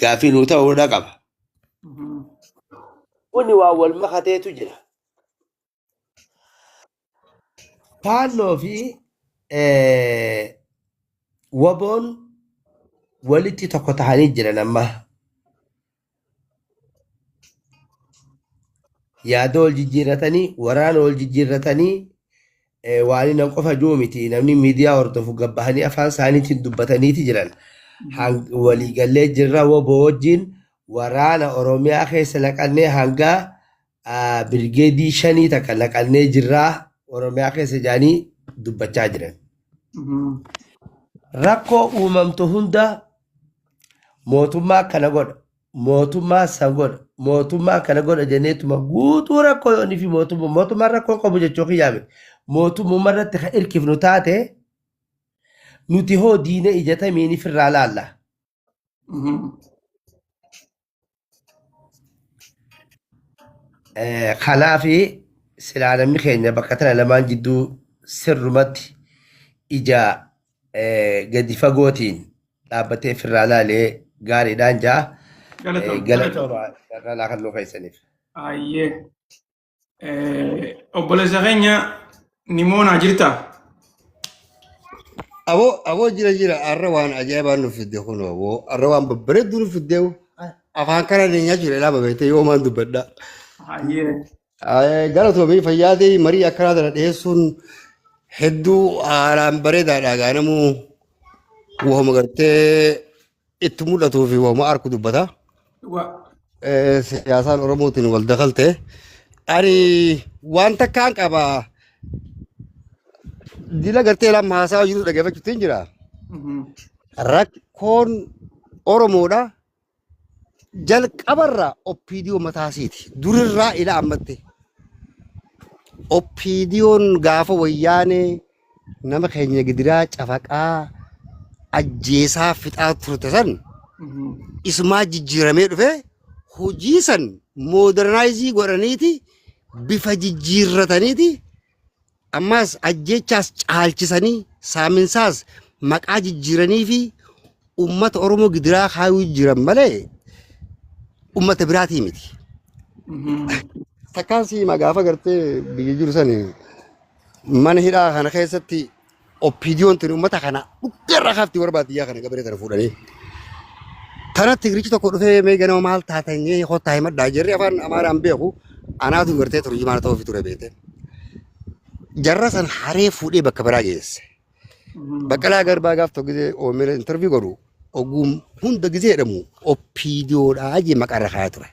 gaaffii nuu ta'uudha qaba. Kuni waan wal makateetu jira. Faannoo fi waboon walitti tokko tahanii jiran amma. Yaada wal jijjiirratanii, waraana wal jijjiirratanii waan inni qofa jiru miti namni miidiyaa hordofu gabbahanii afaan isaaniitiin dubbataniiti jiran. Waliigallee jirra woboo wajjin waraana Oromiyaa keessa naqannee hanga birgeedii 5 takka naqannee jirraa Oromiyaa keessa jaanii dubbachaa jiran. Rakkoo uumamtu hunda mootummaa kana godha, mootummaa san godha, mootummaa kana godha jenneetuma guutuu rakkoo yoonii fi mootummaa mootummaan rakkoo qabu jechuu kiyyaa miti. Mootummaa irratti kan hirkifnu taate nuti hoo diina ijatamiin ifirraa laalla. Kanaafi silaa namni keenya bakka tana lamaan jidduu sirrumatti ija gadi fagootiin dhaabbatee ofirraa laalee gaariidhaan jaa. Galatoom. Galatooma carraa naa kennuu keessaniif. Ayyee. Obboleessa keenya Nimoonaa jirtaa? Aboo jira jira arra waan ajaa'ibaa nu fidde kun aboo arra waan babbareedduu nu fidde afaan kana ni nyaachuu ilaa babeete yoo maan dubbadha. Ayyee. Galatoomii fayyaadee marii akkanaa tana dhiyeessuun hedduu haalaan bareedaadha gaanamuu wahuma gartee itti mul'atuu fi wahuma arku dubbata. Dhugaa. Siyaasaan Oromootiin wal dakalte. Ani waan takkaan qaba. Dila gartee lama haasaa jiru dhaggeeffachuutti hin jira. Rakkoon Oromoodha. Jalqabarraa OPDO mataasiiti. Durirraa ila ammatti. OPDOn gaafa wayyaanee nama keenya gidiraa cafaqaa ajjeesaa fixaa turte san isumaa jijjiiramee dhufe hojii san moodernaayizii godhaniiti bifa jijjiirrataniiti ammaas ajjeechaas caalchisanii saaminsaas maqaa jijjiiranii fi ummata Oromoo gidiraa kaayuu jiran malee ummata biraatii miti. Takkaan siima gaafa gartee biyya jiru sani mana hidhaa kana keessatti OPDOn tuni ummata kana dhukkeerraa kaafti warra baadiyyaa kana gabaree tana fuudhanii. Tana tigrichi tokko dhufee mee ganama maal taatanyee kottaa himadhaa jarri afaan Amaaraan beeku anaatu gartee turjumaana ta'uufi ture beekte. Jarra san haree fuudhee bakka biraa geesse. Baqqalaa Garbaa gaaf tokko gizee OMN interview godhu oguum hunda gizee jedhamu OPDOdhaa jee maqaa irra kaayaa ture.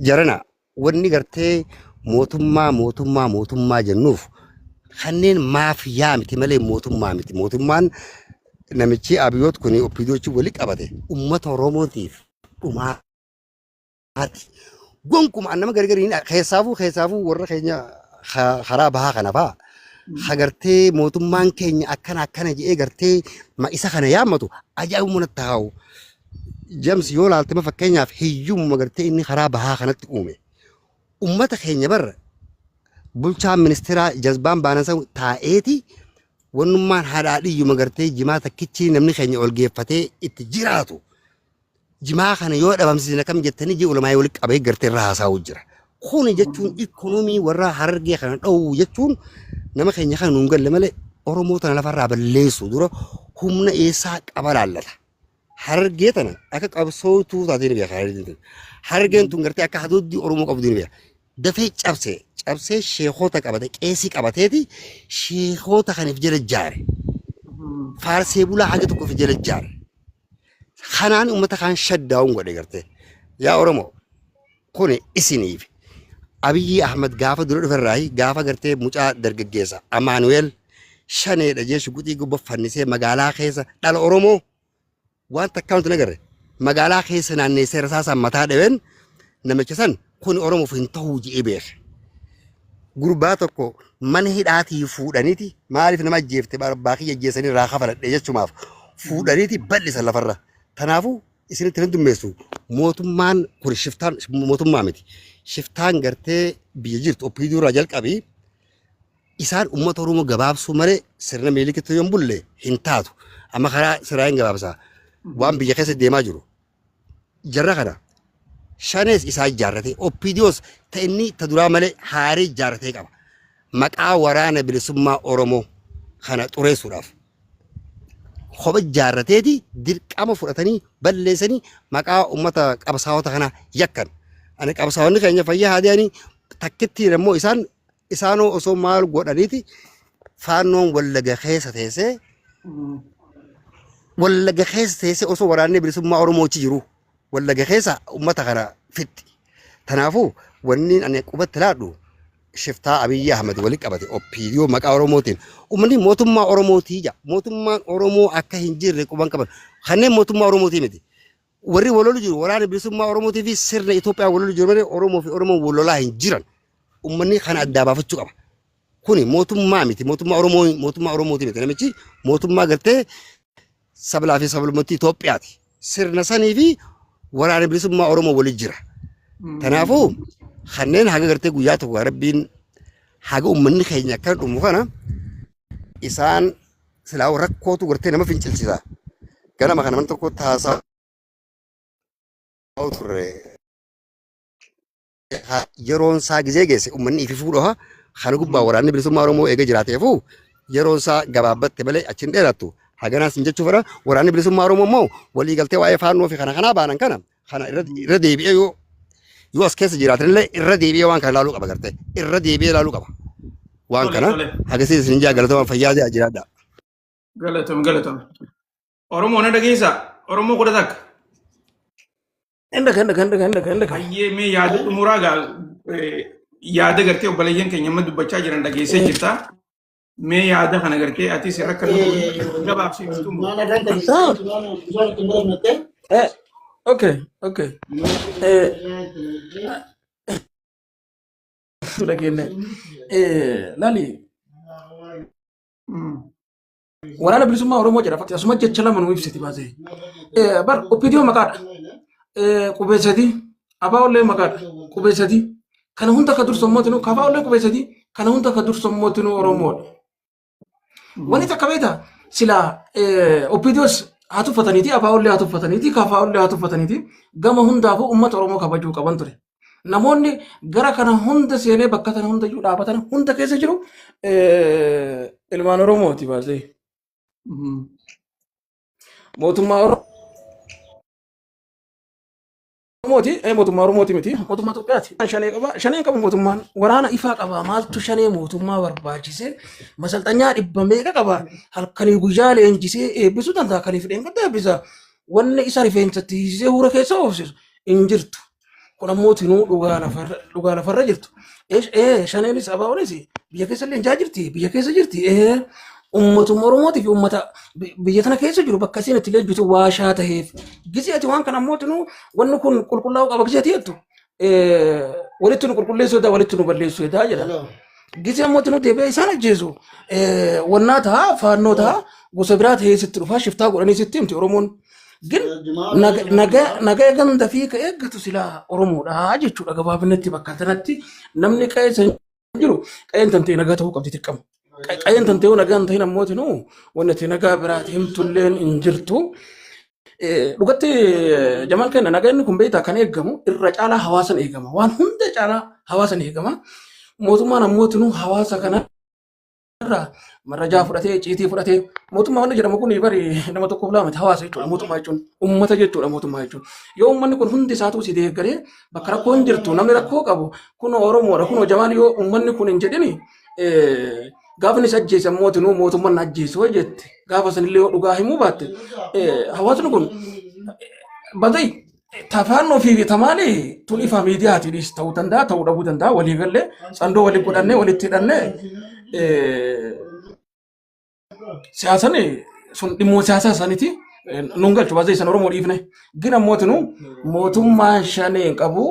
Jarana wanni gartee mootummaa mootummaa mootummaa jennuuf kanneen maafiyaa miti malee mootummaa miti. Mootummaan namichi Abiyoot kun OPDOchi wali qabate uummata Oromootiif dhumaati. Gonkuma nama gargariin keessaafuu keessaafuu warra keenya karaa bahaa kana fa'aa hagartee mootummaan keenya akkana akkana jedhee gartee ma isa kana yaammatu ajaa'ibuma natti haa'u. James yoo laalte ma fakkeenyaaf hiyyumma gartee inni karaa bahaa kanatti uume. Ummata keenya barra bulchaan ministeeraa jazbaan baanan san taa'eeti wannummaan haadhaa dhiyyuma gartee jimaa takkichi namni keenya ol geeffatee itti jiraatu. Jimaa kana yoo dhabamsiisne akkam jettanii jee ulamaa walitti qabee gartee irra haasa'uu jira. Kuni jechuun ikkonoomii warra harargee kana dhowwu jechuun nama keenya kana nuun galle malee Oromoo tana lafarraa balleessu dura humna eessaa qaba laallata. Harargee tana akka qabsootuu taatee ni beeka harargeen tun. Harargeen tun gartee akka hadooddi Oromoo qabdu ni beeka. Dafee cabsee cabsee sheekota qabate qeesii qabateeti sheekota kaniif jala jaare. Faarsee bulaa haga tokkoof jala jaare. Kanaan uummata kaan shaddaa'uun godhe gartee. Yaa Oromoo kuni isiniif. Abiyyi Ahmad gaafa dura dhuferraayi gaafa gartee mucaa dargaggeessa Amaanu'eel shaneedha jee shuguxii gubba fannisee magaalaa keessa dhala Oromoo waan takkaa wanti nagarre magaalaa keessa naanneessee rasaasaan mataa dhaween namicha san kun Oromoof hin ta'uu je'ee beeke. Gurbaa tokko mana hidhaatii fuudhaniiti maaliif nama ajjeefte abbaa kiyya ajjeesanii irraa kafaladhe jechumaaf fuudhaniiti bal'isan lafarra. Kanaafuu isinitti hin dummeessu mootummaan kun shiftaan mootummaa miti. Shiftaan gartee biyya jirtu OPDO irraa jalqabii isaan uummata Oromoo gabaabsuu malee sirna Miniilikitti yoo hin bulle hin taatu. Amma karaa siraa hin gabaabsa. Waan biyya keessa deemaa jiru. Jarra kana Shanees isaa ijaarratee OPDOs ta inni ta duraa malee haaree ijaarratee qaba. Maqaa waraana bilisummaa Oromoo kana xureessuudhaaf. Kopha ijaarrateeti dirqama fudhatanii balleessanii maqaa uummata qabsaa'ota kanaa yakkan. Ani qabsaa'onni keenya fayyaa haa dee'anii takkittiin immoo isaan isaanoo osoo maal godhaniiti faannoon wallaga keessa teessee wallaga keessa teessee osoo waraanni bilisummaa Oromoo achi jiru wallaga keessa uummata kana fixxi. Kanaafuu wanni ani qubatti laadhu shiftaa Abiyyi Ahmad wali qabate OPDO maqaa Oromootiin uummanni mootummaa Oromootii jedha. Mootummaan Oromoo akka hin jirre quban qaban. Kanneen mootummaa Oromootii miti. Warri wal lolu jiru waraana bilisummaa Oromootii fi sirna Itoophiyaa wal lolu jiru malee Oromoo fi Oromoon wal lolaa hin jiran. Uummanni kana addaa baafachuu qaba. Kuni mootummaa miti. Mootummaa Oromoo mootummaa Oromootii miti. Namichi mootummaa gartee sablaa fi sablammoota Itoophiyaati. Sirna sanii fi waraana bilisummaa Oromoo waliin jira. Kanaafuu kanneen haga gartee guyyaa tokko rabbiin haga uummanni keenya akkana dhumu kana isaan silaa rakkootu gartee nama fincilchisa. Ganama kana mana tokko taasaa turre. Yeroon isaa gizee geesse uummanni ifi fuudhoha kana gubbaa waraanni bilisummaa Oromoo eega jiraateefu yeroon isaa gabaabbatte malee achi hin dheerattu. Haganaas hin jechuu fedha waraanni bilisummaa Oromoo immoo walii galtee waa'ee faannoo fi kana kanaa baanan kana kana irra deebi'ee yoo yoo as keessa jiraatanillee irra deebi'ee waan kana ilaaluu qaba gartee irra deebi'ee ilaaluu qaba. Waan kana hagasiis isin jaa galatoomaa fayyaa ta'aa jiraadha. Galatoom galatoom. Oromoo na dhageessaa? Oromoo 11. Inda kan kan kan kan kan. Hayyee mee yaada xumuraa gaa yaada gartee obboleeyyan keenya amma dubbachaa jiran dhageessee jirta. Mee yaada kana gartee atis akka gabaabsee xumuru. Okay. Eh, dhageenne. Laali waraana bilisummaa Oromoo jedha fakki asuma jecha lama nu ibsiti baasee. Bar OPDO maqaadha. Qubee sadii ABOllee maqaadha. Qubee sadii kana hunda ka dursu immoo KFOllee qubee sadii kana hunda ka dursu immoo Oromoodha. Wanni takka beektaa silaa OPDOs haa tuffataniiti ABOllee haa tuffataniiti KFOllee haa tuffataniiti gama hundaafuu uummata Oromoo kabajuu qaban ture. Namoonni gara kana hunda seenee bakka kana hunda iyyuu dhaabatan hunda keessa jiru ilmaan Oromooti baasee. Mootummaa Oromooti, mootummaa Oromooti miti, mootummaa Itoophiyaati. Shanee qaba, shaneen qaba mootummaan waraana ifaa qaba. Maaltu shanee mootummaa barbaachise? Masalxanyaa dhibba meeqa qaba? Halkanii guyyaa leenjisee eebbisuu danda'a. Kaniif dheengadda eebbisa. Wanni isa rifeensatti hiisisee huura keessa oofsisu hin jirtu. Kun ammoo tinuu dhugaa lafarra dhugaa lafarra jirtu. Ee shaneenis ABOnis biyya keessa illee njaa jirti biyya keessa jirti. Ee ummatuma Oromootii fi ummata biyya tana keessa jiru bakka isiin itti leenjitu waashaa taheef. Gisee ati waan kana ammoo tinuu wanni kun qulqullaa'uu qaba gisee ati jettu walitti nu qulqulleessuu edaa walitti nu balleessuu edaa jedha. Gisee ammoo tinuu deebi'ee isaan ajjeesu wannaa ta'a faannoo ta'a gosa biraa ta'ee sitti dhufaa shiftaa godhanii sitti himti Oromoon. Gin naga ganda fi ka eeggatu silaa Oromoodha jechuudha gabaabinatti bakka kanatti namni qe'ee san jiru qe'een tantee nagaa ta'uu qabdi dirqama. Qe'een tantee yoo nagaa hin ta'in ammoo tinuu wanni ati nagaa biraati himtulleen hin jirtu. Dhugatti Jamaal kenna nagaa inni kun beektaa kan eegamu irra caalaa hawaasan eegama. Waan hunda caalaa hawaasan eegama. Mootummaan ammoo tinuu hawaasa kana irraa marrajaa fudhatee icciitii fudhatee mootummaa wanni jedhamu kun bari nama tokkoof lama miti hawaasa jechuudha mootummaa jechuun uummata jechuudha mootummaa jechuun yoo uummanni kun hundi isaatuu si deeggaree bakka rakkoon jirtu namni rakkoo qabu kunoo Oromoodha kunoo Jamaal yoo uummanni kun hin jedhini gaafa inni si ajjeese ammoo tinuu mootummaan na ajjeese yoo jette gaafa sanillee yoo dhugaa himuu baatte hawaasni kun badai Tafaannoo fi tamaali tun ifa miidiyaatiinis ta'uu danda'a ta'uu dhabuu danda'a walii gallee sandoo walii godhannee walitti hidhannee siyaasan sun dhimmoo siyaasaa isaaniiti nun galchu baasee isan Oromoo dhiifne gina mootinu mootummaan shanee hin qabu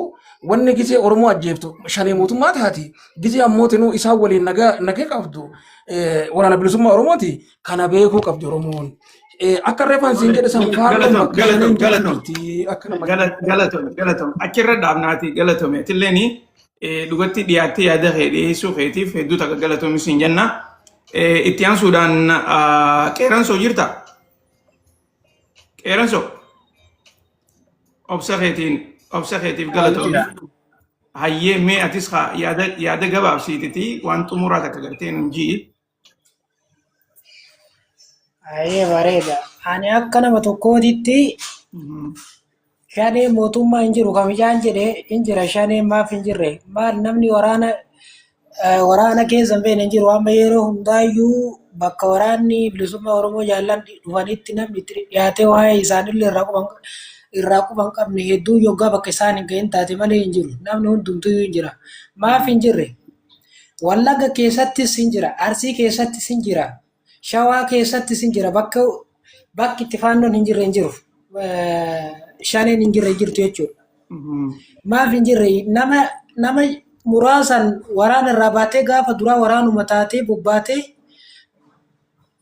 wanni gisee Oromoo ajjeeftu shanee mootummaa taati gisee ammootinuu isaan waliin nagaa nagaa qabdu waraana bilisummaa Oromooti kana beekuu qabdi Oromoon. Akka reefaan siin jedhe san faarroon Galatoom, bakka galatoom, shaneen galatoom. jirti akka nama Galatoom, galatoom. Achirra dhaabnaati galatoome. Atilleen dhugatti dhiyaattee yaada kee dhiyeessuu keetiif hedduu takka galatoomi siin jenna. Itti aansuudhaan qeeransoo jirta? Qeeransoo. Obsa keetiin Obsa keetiif galatoomi. Hayyee, mee atis haa yaada gabaabsiititi waan xumuraa takka gartee nun ji'i. Hayyee, bareeda. Ani akka nama tokkootitti shanee mootummaa hin jiru kamijaan jedhe hin jira. Shanee maaf hin jirre? Maal, namni waraana keessa hin beekne hin jiru. Amma yeroo hundaayyuu bakka waraanni bilisummaa Oromoo jaallan dhufanitti namni itti dhiyaatee waa'ee isaanillee irraa quba hin qabne hedduu yoggaa bakka isaan hin gahin taate malee hin jiru. Namni hundumtuyyuu hin jira. Maaf hin jirre? Wallagga keessattis hin jira, Arsii keessattis hin jira, Shawaa keessattis hin jira. Bakki itti faannoon hin jirre hin jiru. Shaneen hin jirre hin jirtu jechuudha. Maaf hin jirre? Nama muraasan waraana irraa baatee, gaafa duraa waraanuma taatee bobbaatee,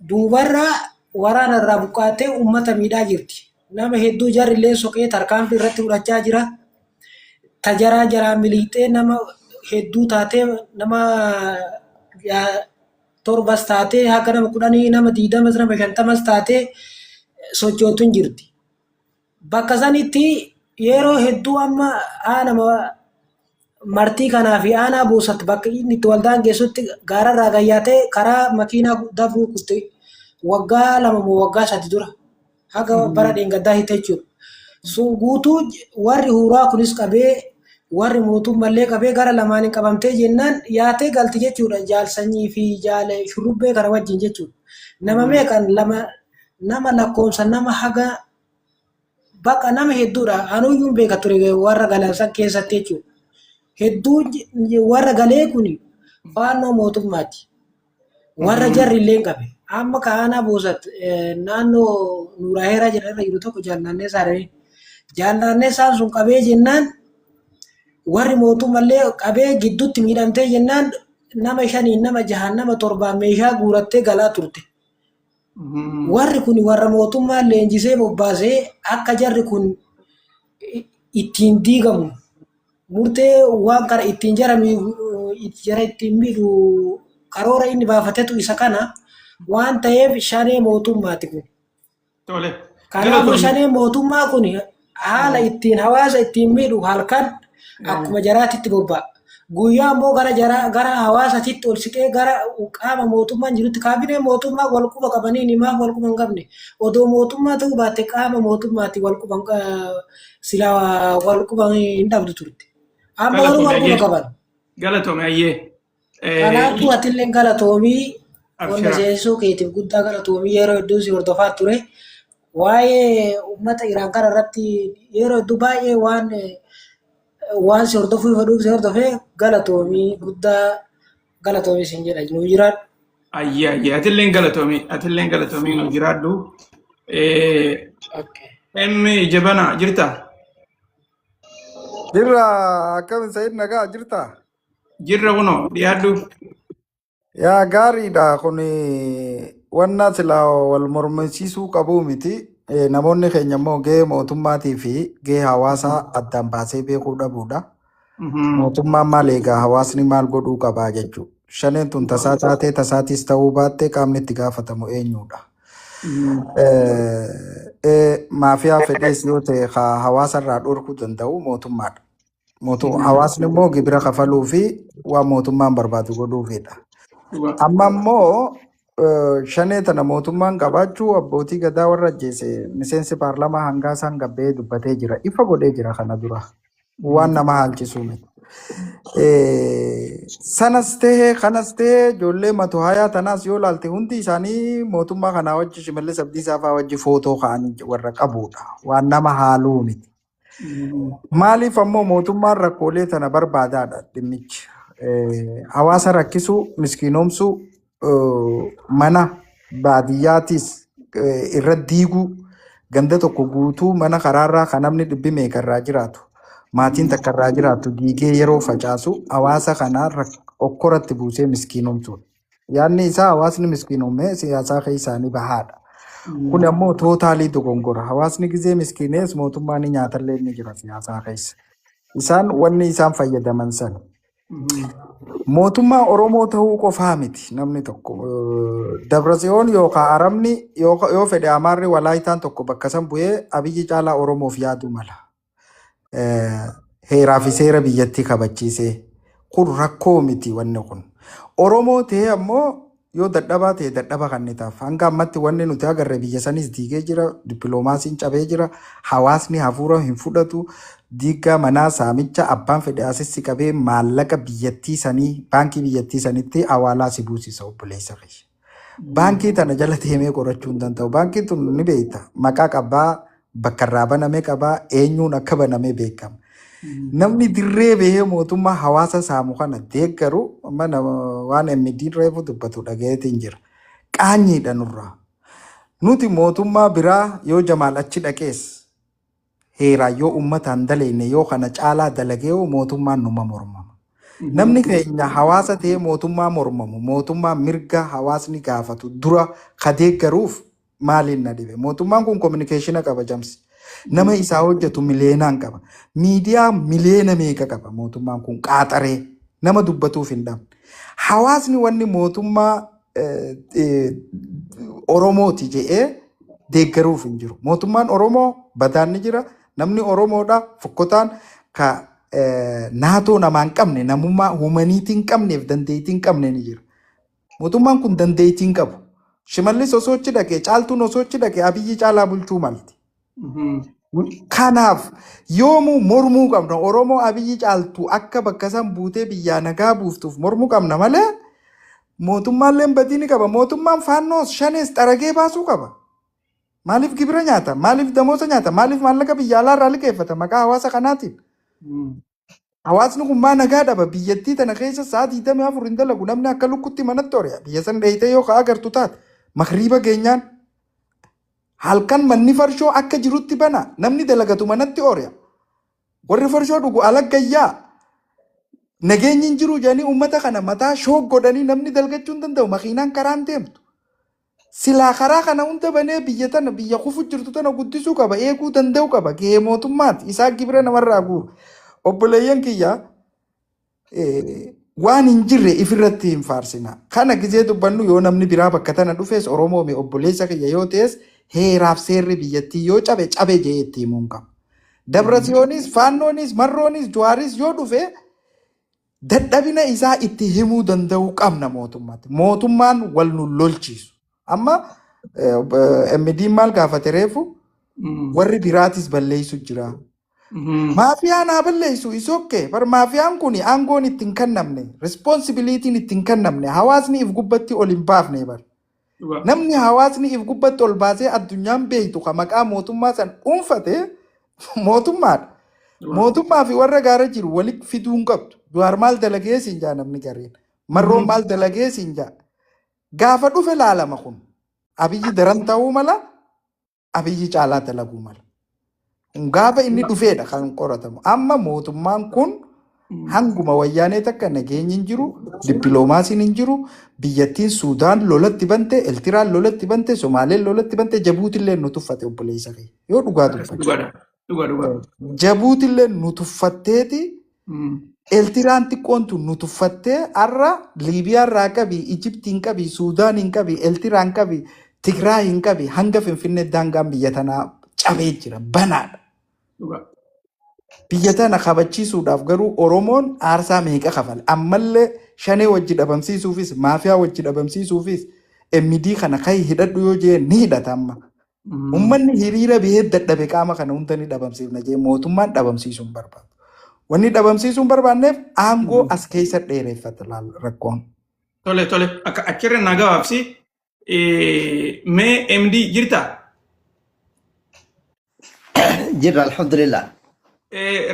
duubarraa waraana irraa buqqaatee uummata miidhaa jirti. Nama hedduu jarri illee soqee tarkaanfii irratti fudhachaa jira. Tajaraa jaraa miliixee nama hedduu taatee, nama torbas taatee, haga nama 10, nama 20s, nama 50s taatee sochootu hin jirti. Bakka sanitti yeroo hedduu amma aanama martii kanaa fi aanaa buusatti, bakka inni itti waldaan geessutti gaararraa gayyaatee karaa makiinaa dabruu kutte waggaa 2 moo waggaa 3 dura, haga bara dheengaddaa hitte jechuudha. Sun guutuu warri huuraa kunis qabee, warri mootummallee qabee, gara lamaaniin qabamtee jennaan yaatee galti jechuudha, jaal Sanyii fi jaal Shurrubbee kana wajjin jechuudha. Nama meeqan lama, nama lakkoomsa nama haga baqa nama hedduudha. Anuyyuu beeka ture warra galan san keessatti jechuudha. Hedduu warra galee kun faannoo mootummaati. Warra jarri illee qabe. Amma kaanaa buusat naannoo Nuuraaheeraa jedhan irra jiru tokko jaallanneessaa jedhanii. Jaallanneessaan sun qabee jennaan, warri mootummallee qabee gidduutti miidhamtee jennaan, nama shaniin, nama jahan, nama torbaan meeshaa guurattee galaa turte. Warri kun warra mootummaan leenjisee bobbaasee akka jarri kun ittiin diigamu murtee waan kana ittiin jara jara ittiin miidhu karoora inni baafatetu isa kana waan ta'eef shanee mootummaati kun. Tole. Kanaafuu Galatoomii. shanee mootummaa kun haala ittiin hawaasa ittiin miidhu halkan akkuma jaraatitti bobba'a. Guyyaa immoo gara jaraa gara hawaasatitti ol siqee gara qaama mootummaan jirutti, kaabinee mootummaa wal quba qabanii maaf wal quba hin qabne? Odoo mootummaa ta'uu baatte qaama mootummaatti wal quba silaa wal quba hin dhabdu turte. Amma garuu wal quba qaban. Galatoomii, ayyee. Kanaafuu atillee galatoomii, qonna Abshira. seensisuu keetiif guddaa galatoomii. Yeroo hedduu si hordofaa ture. Waa'ee uummata Iraan kana irratti yeroo hedduu baay'ee waan si hordofuu fedhuuf si hordofee, galatoomii, guddaa galatoomii siin jedha, nuu jiraadhu. Ayyee, ayyee, atilleen galatoomii, atilleen galatoomii, nu jiraadhu. Emmi jabana jirta? Jirra, akkam Sayid, nagaa jirta? Jirra kunoo, dhiyaadhu. Yaa, gaariidha. Kun wanna silaa wal mormisiisuu qabuu miti. Namoonni keenya immoo gahee mootummaatii fi gahee hawaasaa addaan baasee beekuu dhabuudha. Mootummaan maal eegaa, hawaasni maal godhuu qabaa jechuudha. Shaneen tun tasaa taatee tasaatis ta'uu baattee qaamni itti gaafatamu eenyudha? Maafiyaa fedhees yoo ta'e hawaasa irraa dhorkuu danda'u mootummaadha. Hawaasni immoo gibira kafaluu fi waan mootummaan barbaadu godhuufidha. Amma immoo shanee tana mootummaan qabaachuu abbootii gadaa warra ajjeese miseensi paarlamaa hangaa isaan gabbee dubbatee jira. Ifa godhee jira kana dura. Waan nama haalchisuu miti. Sanas tahee kanas tahee, ijoollee matu hayaa tanaas yoo laalte, hundi isaanii mootummaa kanaa wajji, Shimallis Abdiisaa fa'aa wajji footoo ka'anii warra qabudha. Waan nama haaluu miti. Maaliif ammoo mootummaan rakkoolee tana barbaadaadha dhimmichi. Hawaasa rakkisuu, miskiinoomsuu, mana baadiyyaatis irra diiguu, ganda tokko guutuu mana karaarraa kan namni dhibbi meeqa irraa jiraatu, maatiin takka irraa jiraatu diigee yeroo facaasu, hawaasa kanaa okkoratti buusee miskiinoomsuudha. Yaadni isaa hawaasni miskiinoomee siyaasaa keessaa bahaadha. Kun ammoo totally dogongora. Hawaasni gizee miskiinees mootummaan ni nyaatallee ni jira siyaasaa keessa. Isaan wanni isaan fayyadaman sana. Mootummaa Oromoo ta'uu qofaa miti namni tokko. Dabratsiyoon yookaan Arabni yoo fedhe, Amaarri Walaayitaan tokko bakka san bu'ee Abiyyi caalaa Oromoof yaaduu mala. Heeraa fi seera biyyattii kabachiisee kun rakkoo miti wanni kun. Oromoo ta'ee ammoo yoo dadhabaa ta'e dadhaba kan ni taaf. Hanga ammatti wanni nuti agarre biyya sanis diigee jira, dippiloomaasiin cabee jira, hawaasni hafuura hin fudhatu, diigaa manaa saamicha abbaan fedhe asissi qabee maallaqa biyyattii sanii baankii biyyattii sanitti awaalaa si buusisa obboleessa kiyya. Baankii tana jala deemee qorachuu hin danda'u. Baankiin tun ni beekta. Maqaa qabaa, bakka irraa baname qabaa, eenyuun akka baname beekama. Namni dirree bahee mootummaa hawaasa saamu kana deeggaru amma waan MD reefu dubbatu dhagayeetiin jira. Qaanyiidha nurraa. Nuti mootummaa biraa yoo Jamaal achi dhaqees heeraan yoo uummataan daleenne yoo kana caalaa dalagee yoo mootummaan numa mormama. Namni keenya hawaasa ta'ee mootummaa mormamu mootummaa mirga hawaasni gaafatu dura ka deeggaruuf maaliin na dhibe? Mootummaan kun communication qaba jamsi. Nama isaa hojjetu miliyeenaan qaba. Miidiyaa miliyeena meeqa qaba mootummaan kun qaaxaree nama dubbatuuf hin dhabne. Hawaasni wanni mootummaa Oromooti jedhee deeggaruuf hin jiru. Mootummaan Oromoo badaan ni jira. Namni Oromoodha fokkotaan ka naatoo namaa hin qabne namummaa humanity hin qabneef dandeettii hin qabne ni jira. Mootummaan kun dandeettii hin qabu. Shimallis osoo achi dhaqee Caaltuun osoo achi dhaqee Abiyyi caalaa bulchuu malti. Kanaaf yoomuu mormuu qabna. Oromoo Abiyyi caaltu akka bakka san buutee biyyaa nagaa buuftuuf mormuu qabna malee mootummaallee badii ni qaba. Mootummaan faannoos shanees xaragee baasuu qaba. Maaliif gibira nyaata? Maaliif damoosa nyaata? Maaliif maallaqa biyya alaa irraa liqeeffata maqaa hawaasa kanaatiin? Hawaasni kun maa nagaa dhaba? Biyyattii tana keessa sa'a 24 hin dalagu. Namni akka lukkutti manatti hori'a. Biyya san dheeyitee yoo ka'a agartu taate makriiba geenyaan halkan manni farshoo akka jirutti bana. Namni dalagatu manatti hori'a. Warri farshoo dhugu alaggayyaa. Nageenyi hin jiru jedhanii uummata kana mataa shook godhanii namni dalgachuu hin danda'u. Makiinaan karaan deemtu. Silaa karaa kana hunda banee biyya tana biyya kufu jirtu tana guddisuu qaba. Eeguu danda'u qaba. Gahee mootummaati. Isaa gibira namarraa guuru. Obboleeyyan kiyya waan hin jirre ifirratti hin faarsina. Kana gizee dubbannu yoo namni biraa bakka tana dhufes Oromoo mi obboleessa kiyya yoo ta'es heeraaf seerri biyyattii yoo cabe cabe jee itti himuu hin qabu. Dabrasiyoonis, Faannoonis, Marroonis, Juwaaris yoo dhufe dadhabina isaa itti himuu danda'uu qabna mootummaatti. Mootummaan wal nu lolchiisu. Amma MD maal gaafate reefu warri biraatis balleessu jira. Maafiyaan haa balleessu is okay. Bar maafiyaan kun aangoon itti hin kennamne, responsibilityn itti hin kennamne, hawaasni if gubbatti ol hin baafne bar. Namni hawaasni if gubbatti ol baasee addunyaan beektu ka maqaa mootummaa san dhuunfate mootummaadha. Mootummaa fi warra gaara jiru walitti fiduu hin qabdu. Jawaar maal dalagee siin jaa namni gareen. Marroon maal dalagee siin jaa. Gaafa dhufe laalama kun. Abiyyi daran ta'uu mala, Abiyyi caalaa dalaguu mala. Gaafa inni dhufeedha kan qoratamu. Amma mootummaan kun hanguma wayyaanee takka nageenyi hin jiru, dippiloomaasiin hin jiru, biyyattiin Suudaan lolatti bante, Eltiraan lolatti bante, Somaaleen lolatti bante, Jabuutillee nu tuffate obboleessa kee. Yoo dhugaa dubbachuu. Dhugaadha. Dhugaa dhugaa. Jabuutillee nu tuffatteeti Eltiraan xiqqoon tun nu tuffattee har'a Liibiyaa irraa qabi, Ijiptiin qabi, Suudaaniin qabi, Eltiraan qabi, Tigraayin qabi hanga Finfinnee daangaan biyya tanaa cabee jira banaadha. Dhugaa. Biyya tana kabachiisuudhaaf garuu Oromoon aarsaa meeqa kafale? Ammallee shanee wajji dhabamsiisuufis, maafiyaa wajji dhabamsiisuufis MD kana kai hidhadhu yoo jee ni hidhata amma. Uummanni hiriira bahee dadhabe qaama kana hunda ni dhabamsiifna jee mootummaan dhabamsiisuu hin barbaadu. Wanni dhabamsiisuu hin barbaanneef aangoo as keessa dheereffata laal rakkoon. Tole tole akka achirra naa gabaabsi. Mee MD jirtaa? Jirra alhamdulillah.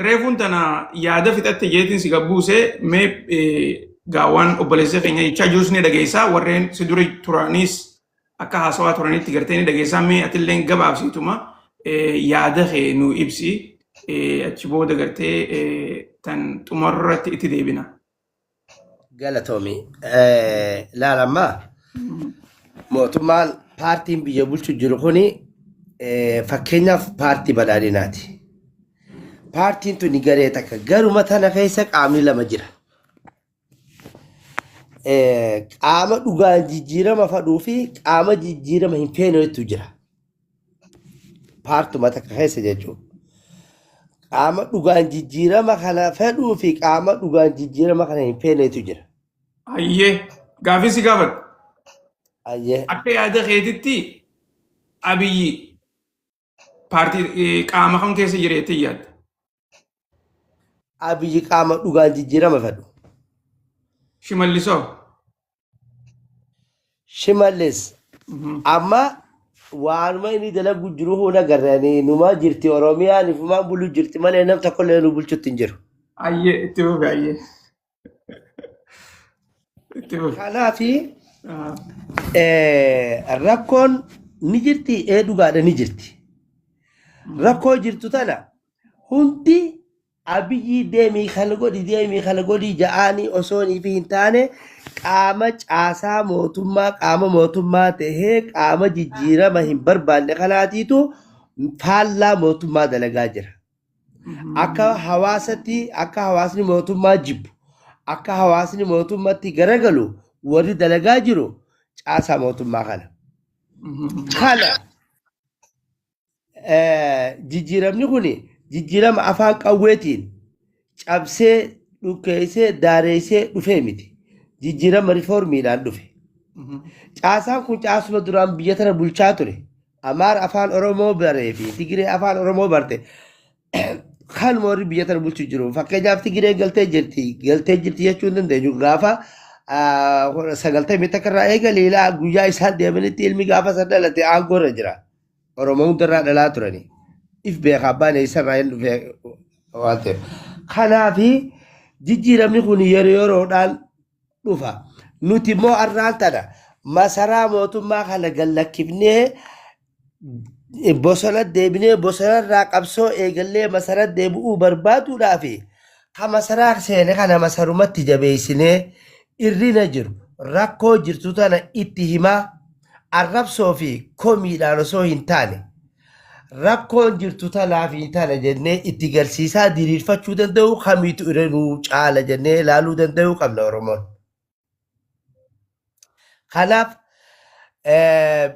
Reefuun tana yaada fixatte jeetiin si gabbuuse mee gaawwan obboleessa keenya jechaa jirus ni dhageessaa warreen si dura turanis akka haasawaa turanitti gartee ni dhageessaa mee atillee gabaabsiituma yaada kee nu ibsi achi booda gartee tan xumurratti itti deebina. Galatoomi. Laal ammaa mootummaan paartiin biyya bulchu jiru kuni fakkeenyaaf paartii badhaadhinaati. Paartiin tuni garee takka garuma tana keessa qaamni lama jira. Qaama dhugaan jijjiirama fadhuu fi qaama jijjiirama hin feenetu jira. Paartuma takka keessa jechuudha. Qaama dhugaan jijjiirama kana fedhuu fi qaama dhugaan jijjiirama kana hin feenetu jira. Hayyee gaafii si gaafadhu. Hayyee. Akka yaada keetitti Abiyyi paartii qaama kam keessa jira jettee yaadda? Abiyyi qaama dhugaan jijjiirama fedhu. Shimallisoo. Shimallis amma waanuma inni dalagu jiru hunda agarranii numa jirti Oromiyaan ifumaan bulu jirti malee nam tokko illee nu bulchutti hin jiru. Hayyee itti fufi hayyee. Itti fufi. Kanaafi rakkoon ni jirti ee dhugaadha ni jirti. Rakkoo jirtu tana hundi Abiyyi deemii kana godhi deemii kana godhi ja'aanii osoo fi hin taane qaama caasaa mootummaa qaama mootummaa tahee qaama jijjiirama hin barbaanne kanaatiitu faallaa mootummaa dalagaa jira. Akka hawaasatti akka hawaasni mootummaa jibbu akka hawaasni mootummatti garagalu warri dalagaa jiru caasaa mootummaa kana. Kana jijjiiramni kun jijjiirama afaan qawweetiin cabsee dhukkeessee daareessee dhufee miti. Jijjiirama riiformiidhaan dhufe. Caasaan kun caasuma duraan biyya tana bulchaa ture. Amaara afaan Oromoo baree fi Tigiree afaan Oromoo barte. Kan warri biyya tana bulchu jiru. Fakkeenyaaf Tigiree galtee jirti. Galtee jirti jechuu hin dandeenyu. Gaafa 91 irraa eegalee ilaa guyyaa isaan deemanitti ilmi gaafa san dhalate aangoo irra jira. Oromoo hundarraa dhalaa turani. If beeka abbaan eessarraa hin dhufe waan ta'eef. Kanaafi jijjiiramni kun yeroo yeroodhaan dhufa. Nuti immoo arraan tana masaraa mootummaa kana gallakkifnee bosona deebinee bosonarraa qabsoo eegallee masara deebi'uu barbaaduudhaa fi ka masaraa seene kana masarumatti jabeessinee irrina jiru rakkoo jirtu tana itti himaa arrabsoo fi komiidhaan osoo hin taane rakkoon jirtu tanaa fi tana jennee itti garsiisaa diriirfachuu danda'u kamiitu irra nuu caala jennee ilaaluu danda'uu qabna Oromoon. Kanaaf